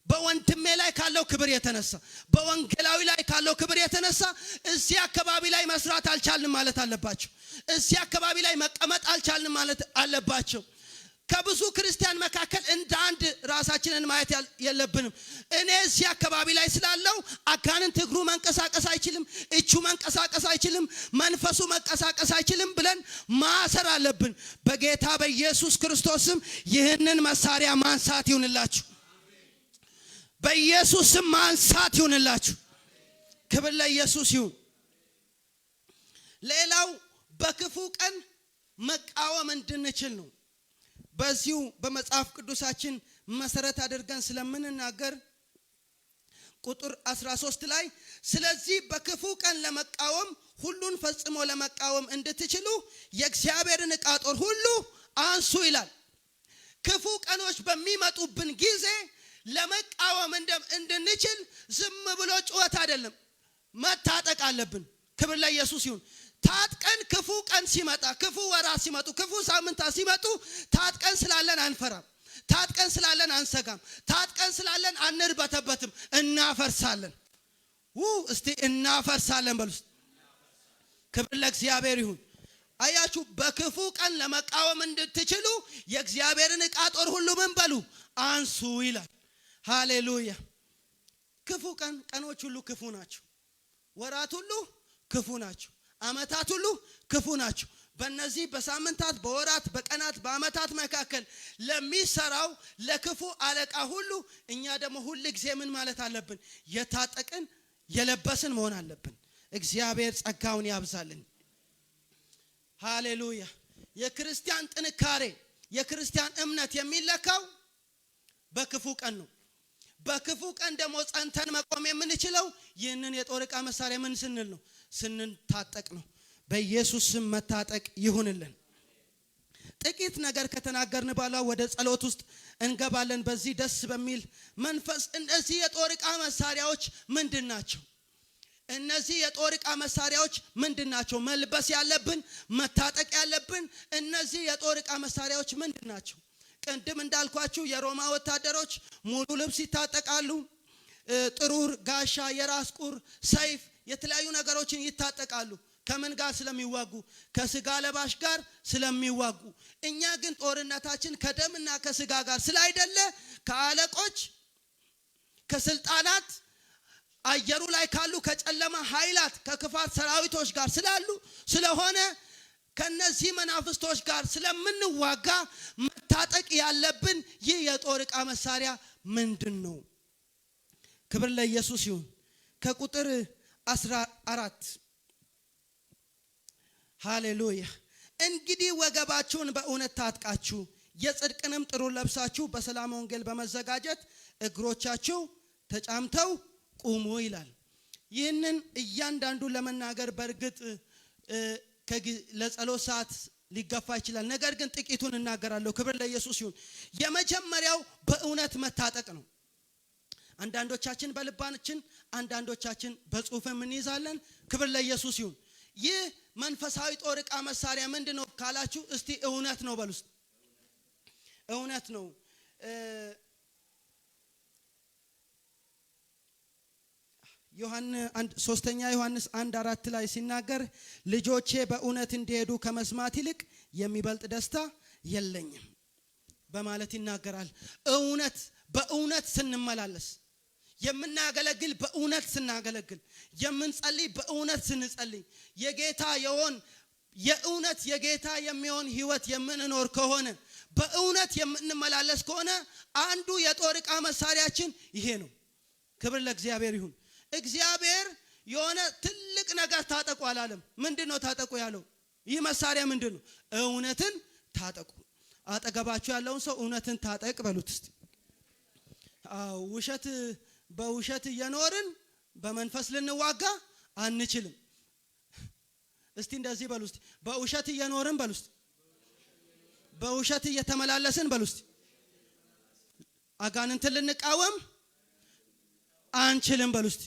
በወንድሜ ላይ ካለው ክብር የተነሳ፣ በወንጌላዊ ላይ ካለው ክብር የተነሳ እዚህ አካባቢ ላይ መስራት አልቻልንም ማለት አለባቸው። እዚህ አካባቢ ላይ መቀመጥ አልቻልንም ማለት አለባቸው። ከብዙ ክርስቲያን መካከል እንደ አንድ ራሳችንን ማየት የለብንም። እኔ እዚህ አካባቢ ላይ ስላለው አጋንንት እግሩ መንቀሳቀስ አይችልም፣ እጁ መንቀሳቀስ አይችልም፣ መንፈሱ መንቀሳቀስ አይችልም ብለን ማሰር አለብን። በጌታ በኢየሱስ ክርስቶስም ይህንን መሳሪያ ማንሳት ይሁንላችሁ። በኢየሱስ ስም ማንሳት ይሁንላችሁ። ክብር ለኢየሱስ ይሁን። ሌላው በክፉ ቀን መቃወም እንድንችል ነው። በዚሁ በመጽሐፍ ቅዱሳችን መሰረት አድርገን ስለምንናገር ቁጥር 13 ላይ ስለዚህ በክፉ ቀን ለመቃወም ሁሉን ፈጽሞ ለመቃወም እንድትችሉ የእግዚአብሔርን ዕቃ ጦር ሁሉ አንሱ ይላል። ክፉ ቀኖች በሚመጡብን ጊዜ ለመቃወም እንድንችል ዝም ብሎ ጩኸት አይደለም፣ መታጠቅ አለብን። ክብር ለኢየሱስ ይሁን። ታጥቀን ክፉ ቀን ሲመጣ፣ ክፉ ወራት ሲመጡ፣ ክፉ ሳምንታት ሲመጡ ታጥቀን ስላለን አንፈራም። ታጥቀን ስላለን አንሰጋም። ታጥቀን ስላለን አንርበተበትም። እናፈርሳለን። እስቲ እናፈርሳለን በሉ። ክብር ለእግዚአብሔር ይሁን። አያችሁ፣ በክፉ ቀን ለመቃወም እንድትችሉ የእግዚአብሔርን ዕቃ ጦር ሁሉ ምን በሉ አንሱ ይላል። ሃሌሉያ። ክፉ ቀን፣ ቀኖች ሁሉ ክፉ ናቸው። ወራት ሁሉ ክፉ ናቸው። አመታት ሁሉ ክፉ ናቸው። በእነዚህ በሳምንታት፣ በወራት፣ በቀናት፣ በአመታት መካከል ለሚሰራው ለክፉ አለቃ ሁሉ እኛ ደግሞ ሁል ጊዜ ምን ማለት አለብን? የታጠቅን የለበስን መሆን አለብን። እግዚአብሔር ጸጋውን ያብዛልን። ሃሌሉያ። የክርስቲያን ጥንካሬ፣ የክርስቲያን እምነት የሚለካው በክፉ ቀን ነው። በክፉ ቀን ደግሞ ጸንተን መቆም የምንችለው ይህንን የጦር ዕቃ መሳሪያ ምን ስንል ነው? ስንታጠቅ ነው። በኢየሱስ ስም መታጠቅ ይሁንልን። ጥቂት ነገር ከተናገርን በኋላ ወደ ጸሎት ውስጥ እንገባለን። በዚህ ደስ በሚል መንፈስ እነዚህ የጦር ዕቃ መሳሪያዎች ምንድን ናቸው? እነዚህ የጦር ዕቃ መሳሪያዎች ምንድን ናቸው? መልበስ ያለብን፣ መታጠቅ ያለብን እነዚህ የጦር ዕቃ መሳሪያዎች ምንድን ናቸው? ቅድም እንዳልኳችሁ የሮማ ወታደሮች ሙሉ ልብስ ይታጠቃሉ። ጥሩር፣ ጋሻ፣ የራስ ቁር፣ ሰይፍ፣ የተለያዩ ነገሮችን ይታጠቃሉ። ከምን ጋር ስለሚዋጉ? ከስጋ ለባሽ ጋር ስለሚዋጉ። እኛ ግን ጦርነታችን ከደምና ከስጋ ጋር ስላይደለ ከአለቆች፣ ከስልጣናት፣ አየሩ ላይ ካሉ ከጨለማ ኃይላት፣ ከክፋት ሰራዊቶች ጋር ስላሉ ስለሆነ ከነዚህ መናፍስቶች ጋር ስለምንዋጋ መታጠቅ ያለብን ይህ የጦር ዕቃ መሳሪያ ምንድን ነው? ክብር ለኢየሱስ ይሁን። ከቁጥር 14፣ ሃሌሉያ። እንግዲህ ወገባችሁን በእውነት ታጥቃችሁ፣ የጽድቅንም ጥሩር ለብሳችሁ፣ በሰላም ወንጌል በመዘጋጀት እግሮቻችሁ ተጫምተው ቁሙ ይላል። ይህንን እያንዳንዱ ለመናገር በእርግጥ ለጸሎት ሰዓት ሊገፋ ይችላል። ነገር ግን ጥቂቱን እናገራለሁ። ክብር ለኢየሱስ ይሁን። የመጀመሪያው በእውነት መታጠቅ ነው። አንዳንዶቻችን በልባችን፣ አንዳንዶቻችን በጽሁፍም እንይዛለን። ክብር ለኢየሱስ ይሁን። ይህ መንፈሳዊ ጦር ዕቃ መሳሪያ ምንድን ነው ካላችሁ፣ እስቲ እውነት ነው በሉ እስቲ። እውነት ነው። ሶስተኛ ዮሐንስ 1:4 ላይ ሲናገር፣ ልጆቼ በእውነት እንዲሄዱ ከመስማት ይልቅ የሚበልጥ ደስታ የለኝም በማለት ይናገራል። እውነት፣ በእውነት ስንመላለስ፣ የምናገለግል በእውነት ስናገለግል፣ የምንጸልይ በእውነት ስንጸልይ፣ የጌታ የሆን የእውነት የጌታ የሚሆን ህይወት የምንኖር ከሆነ፣ በእውነት የምንመላለስ ከሆነ አንዱ የጦር ዕቃ መሳሪያችን ይሄ ነው። ክብር ለእግዚአብሔር ይሁን። እግዚአብሔር የሆነ ትልቅ ነገር ታጠቁ አላለም። ምንድን ነው ታጠቁ ያለው? ይህ መሳሪያ ምንድን ነው? እውነትን ታጠቁ። አጠገባችሁ ያለውን ሰው እውነትን ታጠቅ በሉት እስቲ። አዎ፣ ውሸት በውሸት እየኖርን በመንፈስ ልንዋጋ አንችልም። እስቲ እንደዚህ በሉ እስቲ፣ በውሸት እየኖርን በሉ እስቲ፣ በውሸት እየተመላለስን በሉ እስቲ፣ አጋንንትን ልንቃወም አንችልም በሉ እስቲ።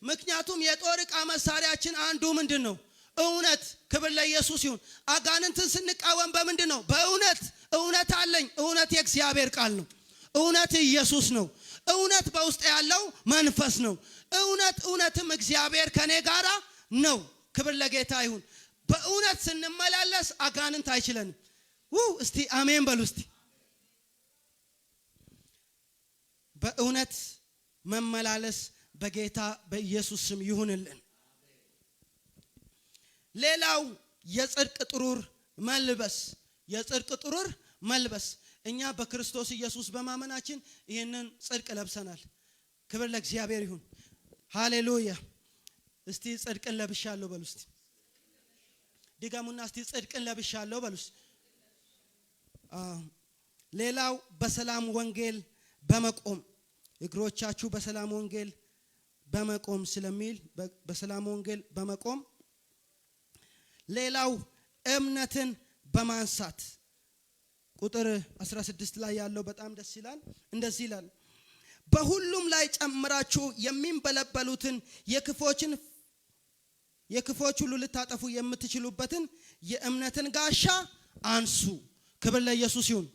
ምክንያቱም የጦር ዕቃ መሳሪያችን አንዱ ምንድን ነው? እውነት። ክብር ለኢየሱስ ይሁን። አጋንንትን ስንቃወም በምንድን ነው? በእውነት። እውነት አለኝ። እውነት የእግዚአብሔር ቃል ነው። እውነት ኢየሱስ ነው። እውነት በውስጥ ያለው መንፈስ ነው። እውነት እውነትም እግዚአብሔር ከኔ ጋራ ነው። ክብር ለጌታ ይሁን። በእውነት ስንመላለስ አጋንንት አይችለንም። እስቲ አሜን በሉ እስቲ። በእውነት መመላለስ በጌታ በኢየሱስ ስም ይሁንልን። ሌላው የጽድቅ ጥሩር መልበስ፣ የጽድቅ ጥሩር መልበስ። እኛ በክርስቶስ ኢየሱስ በማመናችን ይህንን ጽድቅ ለብሰናል። ክብር ለእግዚአብሔር ይሁን። ሃሌሉያ። እስቲ ጽድቅን ለብሻለሁ በሉ እስቲ። ድገሙና እስቲ ጽድቅን ለብሻለሁ በሉ እስቲ። ሌላው በሰላም ወንጌል በመቆም፣ እግሮቻችሁ በሰላም ወንጌል በመቆም ስለሚል በሰላም ወንጌል በመቆም። ሌላው እምነትን በማንሳት፣ ቁጥር 16 ላይ ያለው በጣም ደስ ይላል። እንደዚህ ይላል፣ በሁሉም ላይ ጨምራችሁ የሚንበለበሉትን የክፎች ሁሉ ልታጠፉ የምትችሉበትን የእምነትን ጋሻ አንሱ። ክብር ለኢየሱስ ይሁን።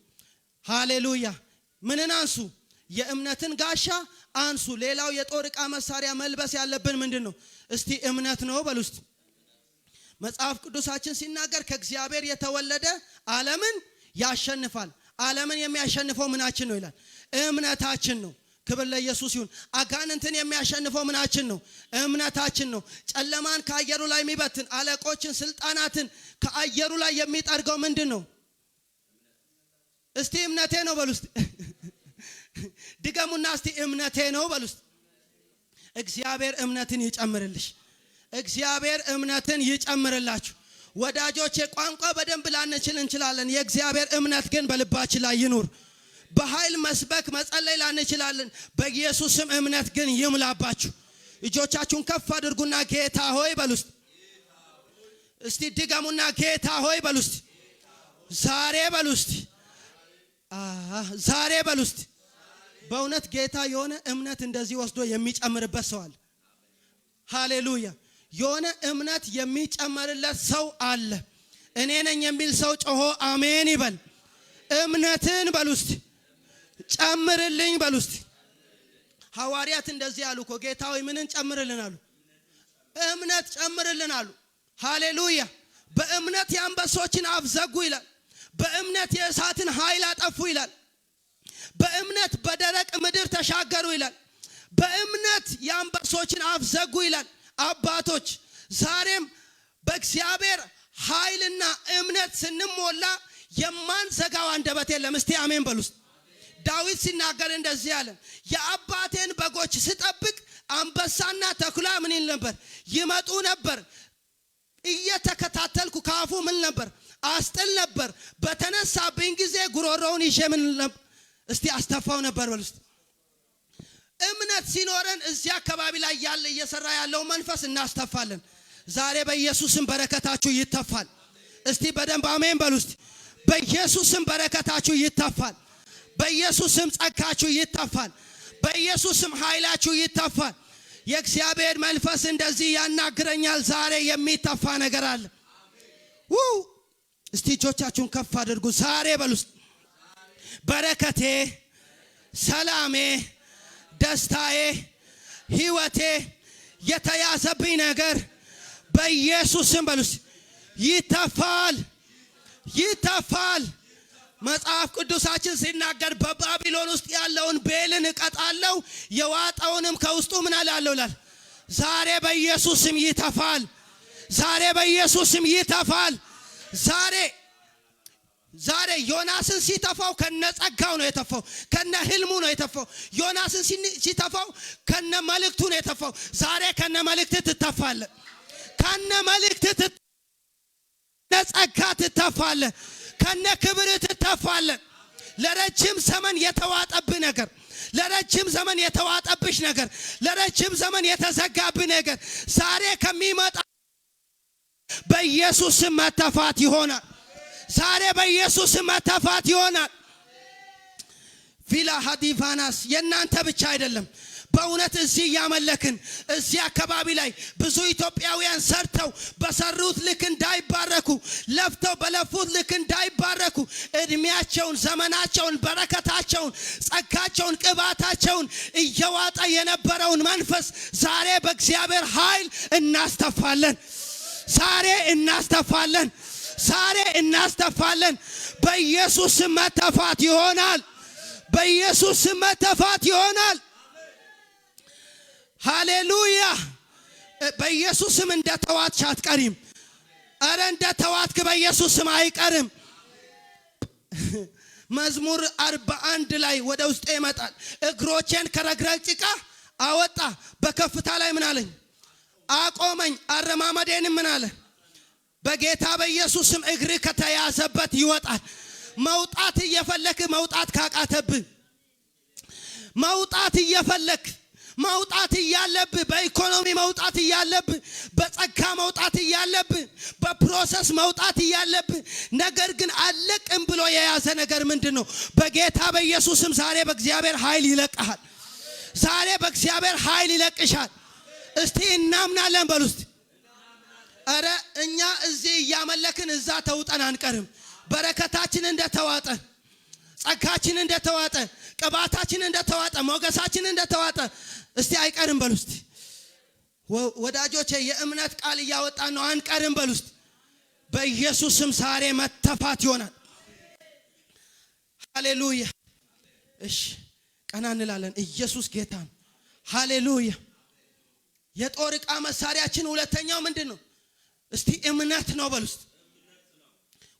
ሃሌሉያ። ምንን አንሱ? የእምነትን ጋሻ አንሱ። ሌላው የጦር ዕቃ መሳሪያ መልበስ ያለብን ምንድን ነው? እስቲ እምነት ነው በሉ እስቲ። መጽሐፍ ቅዱሳችን ሲናገር ከእግዚአብሔር የተወለደ ዓለምን ያሸንፋል። ዓለምን የሚያሸንፈው ምናችን ነው ይላል? እምነታችን ነው። ክብር ለኢየሱስ ይሁን። አጋንንትን የሚያሸንፈው ምናችን ነው? እምነታችን ነው። ጨለማን ከአየሩ ላይ የሚበትን፣ አለቆችን፣ ስልጣናትን ከአየሩ ላይ የሚጠርገው ምንድን ነው? እስቲ እምነቴ ነው በሉ እስቲ። ድገሙና እስቲ እምነቴ ነው በሉ እስቲ። እግዚአብሔር እምነትን ይጨምርልሽ። እግዚአብሔር እምነትን ይጨምርላችሁ። ወዳጆች፣ የቋንቋ በደንብ ላንችል እንችላለን። የእግዚአብሔር እምነት ግን በልባችን ላይ ይኑር። በኃይል መስበክ መጸለይ ላንችላለን። በኢየሱስ ስም እምነት ግን ይሙላባችሁ። እጆቻችሁን ከፍ አድርጉና ጌታ ሆይ በሉ እስቲ። እስቲ ድገሙና ጌታ ሆይ በሉ እስቲ። ዛሬ በሉ እስቲ። ዛሬ በሉ እስቲ። በእውነት ጌታ የሆነ እምነት እንደዚህ ወስዶ የሚጨምርበት ሰው አለ። ሃሌሉያ! የሆነ እምነት የሚጨመርለት ሰው አለ። እኔ ነኝ የሚል ሰው ጮሆ አሜን ይበል። እምነትን በሉ እስቲ፣ ጨምርልኝ በሉ እስቲ። ሐዋርያት እንደዚህ አሉ እኮ፣ ጌታ ሆይ ምንን ጨምርልን አሉ? እምነት ጨምርልን አሉ። ሃሌሉያ! በእምነት የአንበሶችን አፍ ዘጉ ይላል። በእምነት የእሳትን ኃይል አጠፉ ይላል። በእምነት በደረቅ ምድር ተሻገሩ ይላል። በእምነት የአንበሶችን አፍ ዘጉ ይላል። አባቶች ዛሬም በእግዚአብሔር ኃይልና እምነት ስንሞላ የማንዘጋው አንደበት የለም። እስቲ አሜን በሉ ውስጥ። ዳዊት ሲናገር እንደዚህ አለ፣ የአባቴን በጎች ስጠብቅ አንበሳና ተኩላ ምን ይል ነበር? ይመጡ ነበር። እየተከታተልኩ ከአፉ ምን ነበር? አስጥል ነበር። በተነሳብኝ ጊዜ ጉሮሮውን ይዤ ምን ነበር? እስቲ አስተፋው ነበር በሉ ውስጥ። እምነት ሲኖረን እዚህ አካባቢ ላይ ያለ እየሰራ ያለው መንፈስ እናስተፋለን። ዛሬ በኢየሱስም በረከታችሁ ይተፋል። እስቲ በደንብ አሜን በሉ እስቲ። በኢየሱስም በረከታችሁ ይተፋል። በኢየሱስም ጸጋችሁ ይተፋል። በኢየሱስም ኃይላችሁ ይተፋል። የእግዚአብሔር መንፈስ እንደዚህ ያናግረኛል። ዛሬ የሚተፋ ነገር አለ። ው እስቲ እጆቻችሁን ከፍ አድርጉ። ዛሬ በሉ እስቲ፣ በረከቴ፣ ሰላሜ፣ ደስታዬ፣ ህይወቴ የተያዘብኝ ነገር በኢየሱስም በሉ እስቲ ይተፋል፣ ይተፋል። መጽሐፍ ቅዱሳችን ሲናገር በባቢሎን ውስጥ ያለውን ቤልን እቀጣለሁ፣ የዋጠውንም ከውስጡ ምን አላለሁ ይላል። ዛሬ በኢየሱስም ይተፋል። ዛሬ በኢየሱስም ይተፋል። ዛሬ ዮናስን ሲተፋው ከነ ጸጋው ነው የተፋው፣ ከነ ህልሙ ነው የተፋው። ዮናስን ሲተፋው ከነ መልእክቱ ነው የተፋው። ዛሬ ከነ መልእክት ትተፋለህ። ከነ መልእክት ጸጋ ትተፋለህ። ከነ ክብር ትተፋለህ። ለረጅም ዘመን የተዋጠብህ ነገር፣ ለረጅም ዘመን የተዋጠብሽ ነገር፣ ለረጅም ዘመን የተዘጋብህ ነገር ዛሬ ከሚመጣ በኢየሱስ መተፋት ይሆናል። ዛሬ በኢየሱስ መተፋት ይሆናል። ቪላ ሀዲቫናስ የእናንተ ብቻ አይደለም። በእውነት እዚህ እያመለክን እዚህ አካባቢ ላይ ብዙ ኢትዮጵያውያን ሰርተው በሰሩት ልክ እንዳይባረኩ፣ ለፍተው በለፉት ልክ እንዳይባረኩ፣ እድሜያቸውን፣ ዘመናቸውን፣ በረከታቸውን፣ ጸጋቸውን፣ ቅባታቸውን እየዋጠ የነበረውን መንፈስ ዛሬ በእግዚአብሔር ኃይል እናስተፋለን። ዛሬ እናስተፋለን። ዛሬ እናስተፋለን። በኢየሱስ መተፋት ይሆናል። በኢየሱስ መተፋት ይሆናል። ሃሌሉያ። በኢየሱስም እንደ ተዋትሽ አትቀሪም። አረ እንደ ተዋትክ በኢየሱስም አይቀርም። መዝሙር 41 ላይ ወደ ውስጤ ይመጣል። እግሮቼን ከረግረግ ጭቃ አወጣ፣ በከፍታ ላይ ምን አለኝ? አቆመኝ። አረማመዴንም ምን አለ? በጌታ በኢየሱስም እግር ከተያዘበት ይወጣል። መውጣት እየፈለክ መውጣት ካቃተብህ፣ መውጣት እየፈለክ መውጣት እያለብህ፣ በኢኮኖሚ መውጣት እያለብህ፣ በጸጋ መውጣት እያለብህ፣ በ process መውጣት እያለብህ፣ ነገር ግን አለቅም ብሎ የያዘ ነገር ምንድን ነው? በጌታ በኢየሱስም ዛሬ በእግዚአብሔር ኃይል ይለቅሃል። ዛሬ በእግዚአብሔር ኃይል ይለቅሻል። እስቲ እናምናለን በሉ እስቲ። ኧረ እኛ እዚህ እያመለክን እዛ ተውጠን አንቀርም። በረከታችን እንደተዋጠ፣ ጸጋችን እንደተዋጠ፣ ቅባታችን እንደተዋጠ፣ ሞገሳችን እንደተዋጠ እስቲ አይቀርም በሉ እስቲ። ወዳጆቼ የእምነት ቃል እያወጣን ነው። አንቀርም በሉ እስቲ። በኢየሱስም ዛሬ መተፋት ይሆናል። ሃሌሉያ። እሺ ቀና እንላለን። ኢየሱስ ጌታ ነው። ሃሌሉያ። የጦር ዕቃ መሳሪያችን ሁለተኛው ምንድን ነው? እስቲ እምነት ነው በሉ እስቲ።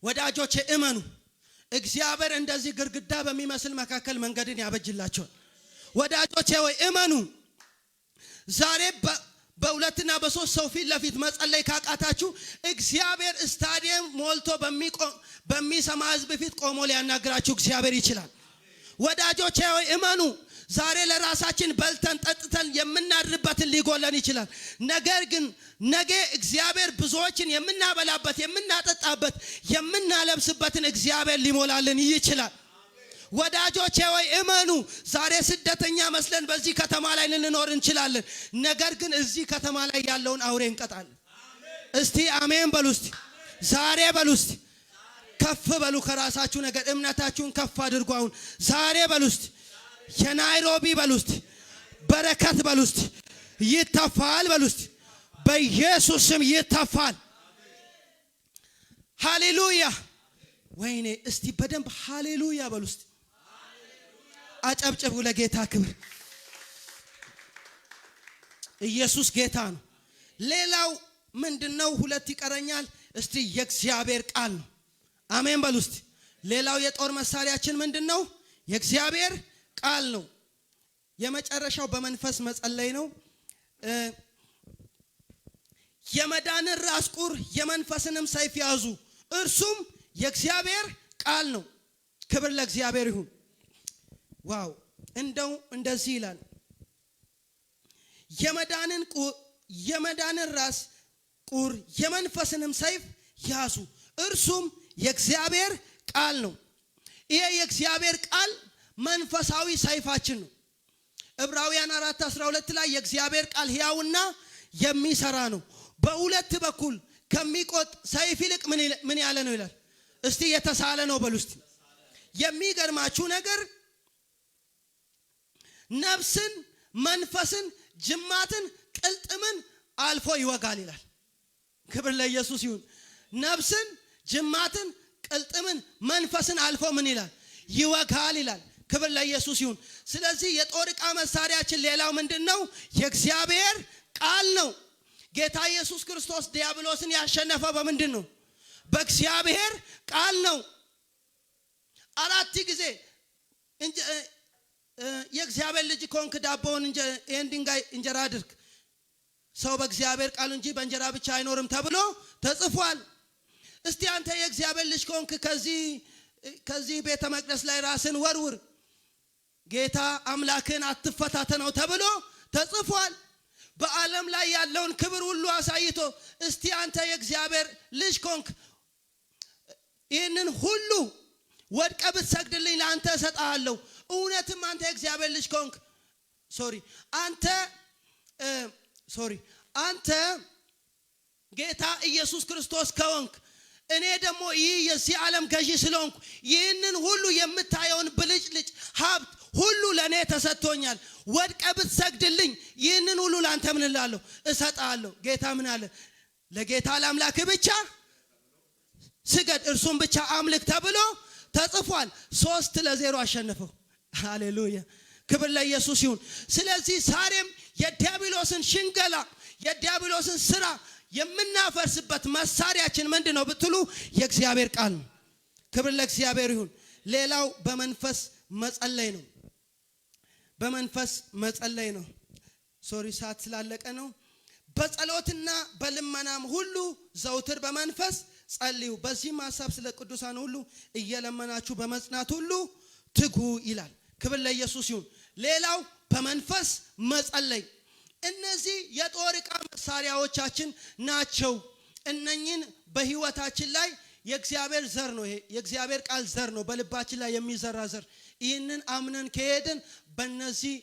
ወዳጆቼ እመኑ። እግዚአብሔር እንደዚህ ግድግዳ በሚመስል መካከል መንገድን ያበጅላቸዋል። ወዳጆቼ ወይ እመኑ። ዛሬ በሁለትና በሶስት ሰው ፊት ለፊት መጸለይ ካቃታችሁ እግዚአብሔር ስታዲየም ሞልቶ በሚሰማ ሕዝብ ፊት ቆሞ ሊያናግራችሁ እግዚአብሔር ይችላል። ወዳጆቼ ሆይ እመኑ። ዛሬ ለራሳችን በልተን ጠጥተን የምናድርበትን ሊጎለን ይችላል። ነገር ግን ነገ እግዚአብሔር ብዙዎችን የምናበላበት፣ የምናጠጣበት፣ የምናለብስበትን እግዚአብሔር ሊሞላልን ይችላል። ወዳጆቼ ወይ እመኑ፣ ዛሬ ስደተኛ መስለን በዚህ ከተማ ላይ ልንኖር እንችላለን። ነገር ግን እዚህ ከተማ ላይ ያለውን አውሬ እንቀጣለን። እስቲ አሜን በሉ። እስቲ ዛሬ በሉ። እስቲ ከፍ በሉ ከራሳችሁ ነገር፣ እምነታችሁን ከፍ አድርጉ። አሁን ዛሬ በሉ እስቲ፣ የናይሮቢ በሉ እስቲ፣ በረከት በሉ እስቲ፣ ይተፋል በሉ እስቲ፣ በኢየሱስ ስም ይተፋል። ሃሌሉያ! ወይኔ እስቲ በደንብ ሃሌሉያ በሉ እስቲ፣ አጨብጭቡ ለጌታ ክብር። ኢየሱስ ጌታ ነው። ሌላው ምንድነው? ሁለት ይቀረኛል። እስቲ የእግዚአብሔር ቃል ነው። አሜን በሉ እስቲ። ሌላው የጦር መሳሪያችን ምንድነው? የእግዚአብሔር ቃል ነው። የመጨረሻው በመንፈስ መጸለይ ነው። የመዳንን ራስ ቁር የመንፈስንም ሰይፍ ያዙ፣ እርሱም የእግዚአብሔር ቃል ነው። ክብር ለእግዚአብሔር ይሁን። Wow! እንደው እንደዚህ ይላል፣ የመዳንን ራስ ቁር የመንፈስንም ሰይፍ ያዙ፣ እርሱም የእግዚአብሔር ቃል ነው። ይሄ የእግዚአብሔር ቃል መንፈሳዊ ሰይፋችን ነው። ዕብራውያን 4:12 ላይ የእግዚአብሔር ቃል ሕያውና የሚሰራ ነው፣ በሁለት በኩል ከሚቆጥ ሰይፍ ይልቅ ምን ያለ ነው ይላል። እስቲ የተሳለ ነው በሉ እስቲ። የሚገርማችሁ ነገር ነፍስን፣ መንፈስን፣ ጅማትን፣ ቅልጥምን አልፎ ይወጋል ይላል። ክብር ለኢየሱስ ይሁን። ነፍስን፣ ጅማትን፣ ቅልጥምን፣ መንፈስን አልፎ ምን ይላል? ይወጋል ይላል። ክብር ለኢየሱስ ይሁን። ስለዚህ የጦር ዕቃ መሳሪያችን ሌላው ምንድነው? የእግዚአብሔር ቃል ነው። ጌታ ኢየሱስ ክርስቶስ ዲያብሎስን ያሸነፈ በምንድን ነው? በእግዚአብሔር ቃል ነው። 4 ጊዜ የእግዚአብሔር ልጅ ከሆንክ ዳቦውን ይሄን ድንጋይ እንጀራ አድርግ፣ ሰው በእግዚአብሔር ቃል እንጂ በእንጀራ ብቻ አይኖርም ተብሎ ተጽፏል። እስቲ አንተ የእግዚአብሔር ልጅ ከሆንክ ከዚህ ቤተ መቅደስ ላይ ራስን ወርውር፣ ጌታ አምላክን አትፈታተነው ተብሎ ተጽፏል። በዓለም ላይ ያለውን ክብር ሁሉ አሳይቶ እስቲ አንተ የእግዚአብሔር ልጅ ከሆንክ ይህንን ሁሉ ወድቀህ ብትሰግድልኝ ለአንተ እሰጥሃለሁ፣ እውነትም አንተ የእግዚአብሔር ልጅ ከሆንክ sorry አንተ sorry አንተ ጌታ ኢየሱስ ክርስቶስ ከሆንክ እኔ ደግሞ ይህ የዚህ ዓለም ገዢ ስለሆንኩ ይህንን ሁሉ የምታየውን ብልጭልጭ ሀብት ሁሉ ለኔ ተሰጥቶኛል፣ ወድቀህ ብትሰግድልኝ ይህንን ሁሉ ላንተ ምን እላለሁ? እሰጥሃለሁ። ጌታ ምን አለ? ለጌታ ለአምላክህ ብቻ ስገድ፣ እርሱን ብቻ አምልክ ተብሎ ተጽፏል። 3-0 አሸነፈው። ሃሌሉያ! ክብር ለኢየሱስ ይሁን። ስለዚህ ዛሬም የዲያብሎስን ሽንገላ የዲያብሎስን ስራ የምናፈርስበት መሳሪያችን ምንድነው ብትሉ የእግዚአብሔር ቃል ነው። ክብር ለእግዚአብሔር ይሁን። ሌላው በመንፈስ መጸለይ ነው። በመንፈስ መጸለይ ነው። ሶሪ ሰዓት ስላለቀ ነው። በጸሎትና በልመናም ሁሉ ዘውትር በመንፈስ ጸልዩ፣ በዚህም ሐሳብ ስለ ቅዱሳን ሁሉ እየለመናችሁ በመጽናት ሁሉ ትጉ ይላል። ክብር ለኢየሱስ ይሁን። ሌላው በመንፈስ መጸለይ። እነዚህ የጦር ዕቃ መሳሪያዎቻችን ናቸው። እነኚህን በህይወታችን ላይ የእግዚአብሔር ዘር ነው። ይሄ የእግዚአብሔር ቃል ዘር ነው፣ በልባችን ላይ የሚዘራ ዘር። ይህንን አምነን ከሄድን በእነዚህ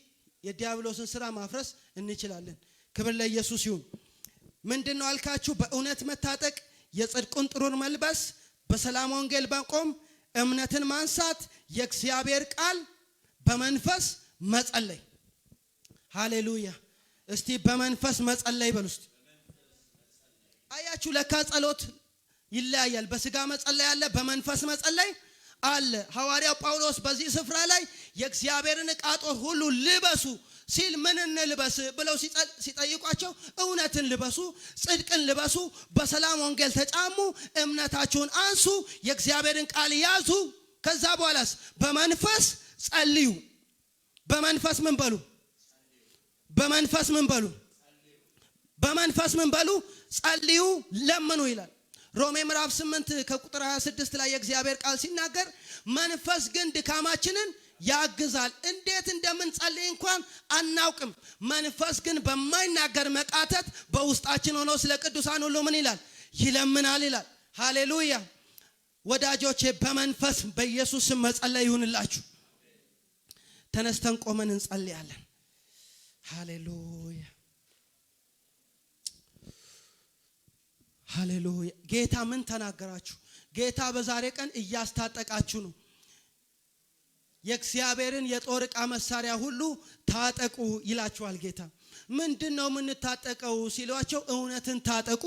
የዲያብሎስን ስራ ማፍረስ እንችላለን። ክብር ለኢየሱስ ይሁን። ምንድነው አልካችሁ? በእውነት መታጠቅ፣ የጽድቁን ጥሩር መልበስ፣ በሰላም ወንጌል መቆም፣ እምነትን ማንሳት፣ የእግዚአብሔር ቃል በመንፈስ መጸለይ። ሃሌሉያ! እስቲ በመንፈስ መጸለይ በሉ እስቲ። አያችሁ፣ ለካ ጸሎት ይለያያል። በስጋ መጸለይ አለ፣ በመንፈስ መጸለይ አለ። ሐዋርያው ጳውሎስ በዚህ ስፍራ ላይ የእግዚአብሔርን ዕቃ ጦር ሁሉ ልበሱ ሲል ምን እንልበስ ብለው ሲጠይቋቸው እውነትን ልበሱ፣ ጽድቅን ልበሱ፣ በሰላም ወንጌል ተጫሙ፣ እምነታችሁን አንሱ፣ የእግዚአብሔርን ቃል ያዙ። ከዛ በኋላስ በመንፈስ ጸልዩ። በመንፈስ ምን በሉ? በመንፈስ ምን በሉ? በመንፈስ ምን በሉ? ጸልዩ፣ ለምኑ ይላል። ሮሜ ምዕራፍ 8 ከቁጥር 26 ላይ የእግዚአብሔር ቃል ሲናገር መንፈስ ግን ድካማችንን ያግዛል፣ እንዴት እንደምንጸልይ እንኳን አናውቅም፣ መንፈስ ግን በማይናገር መቃተት በውስጣችን ሆኖ ስለ ቅዱሳን ሁሉ ምን ይላል? ይለምናል ይላል። ሃሌሉያ! ወዳጆቼ በመንፈስ በኢየሱስ ስም መጸለይ ይሁንላችሁ። ተነስተን ቆመን እንጸልያለን። ሃሌሉያ ሃሌሉያ። ጌታ ምን ተናገራችሁ? ጌታ በዛሬ ቀን እያስታጠቃችሁ ነው። የእግዚአብሔርን የጦር ዕቃ መሳሪያ ሁሉ ታጠቁ ይላችኋል ጌታ። ምንድን ነው የምንታጠቀው ሲሏቸው፣ እውነትን ታጠቁ፣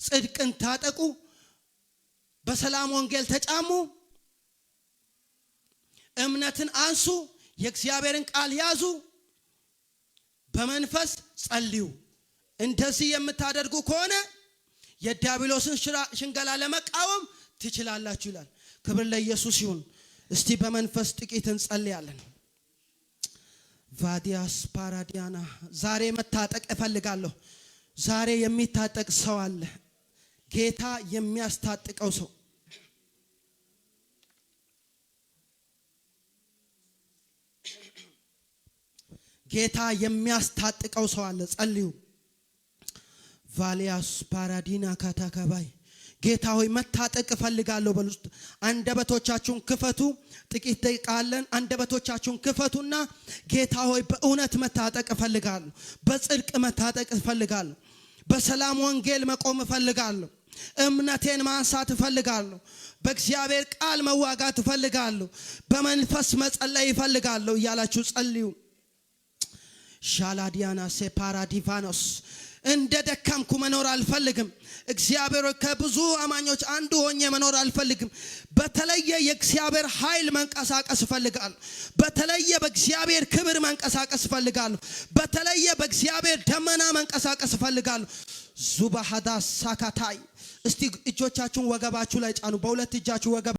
ጽድቅን ታጠቁ፣ በሰላም ወንጌል ተጫሙ፣ እምነትን አንሱ፣ የእግዚአብሔርን ቃል ያዙ፣ በመንፈስ ጸልዩ። እንደዚህ የምታደርጉ ከሆነ የዲያብሎስን ሽንገላ ለመቃወም ትችላላችሁ ይላል። ክብር ለኢየሱስ ይሁን። እስቲ በመንፈስ ጥቂት እንጸልያለን። ቫዲያስ ፓራዲያና። ዛሬ መታጠቅ እፈልጋለሁ። ዛሬ የሚታጠቅ ሰው አለ። ጌታ የሚያስታጥቀው ሰው። ጌታ የሚያስታጥቀው ሰው አለ። ጸልዩ። ቫሊያስ ፓራዲና ካታካባይ። ጌታ ሆይ መታጠቅ እፈልጋለሁ በሉ። አንደበቶቻችሁን ክፈቱ። ጥቂት ደቂቃ አለን። አንደበቶቻችሁን ክፈቱና ጌታ ሆይ በእውነት መታጠቅ እፈልጋለሁ፣ በጽድቅ መታጠቅ እፈልጋለሁ፣ በሰላም ወንጌል መቆም እፈልጋለሁ፣ እምነቴን ማንሳት እፈልጋለሁ፣ በእግዚአብሔር ቃል መዋጋት እፈልጋለሁ፣ በመንፈስ መጸለይ እፈልጋለሁ እያላችሁ ጸልዩ። ሻላዲያና ሴፓራዲቫኖስ። እንደ ደከምኩ መኖር አልፈልግም። እግዚአብሔር ከብዙ አማኞች አንዱ ሆኜ መኖር አልፈልግም። በተለየ የእግዚአብሔር ኃይል መንቀሳቀስ እፈልጋለሁ። በተለየ በእግዚአብሔር ክብር መንቀሳቀስ እፈልጋለሁ። በተለየ በእግዚአብሔር ደመና መንቀሳቀስ እፈልጋለሁ። ዙባሃዳ ሳካታይ። እስቲ እጆቻችሁን ወገባችሁ ላይ ጫኑ። በሁለት እጃችሁ ወገብ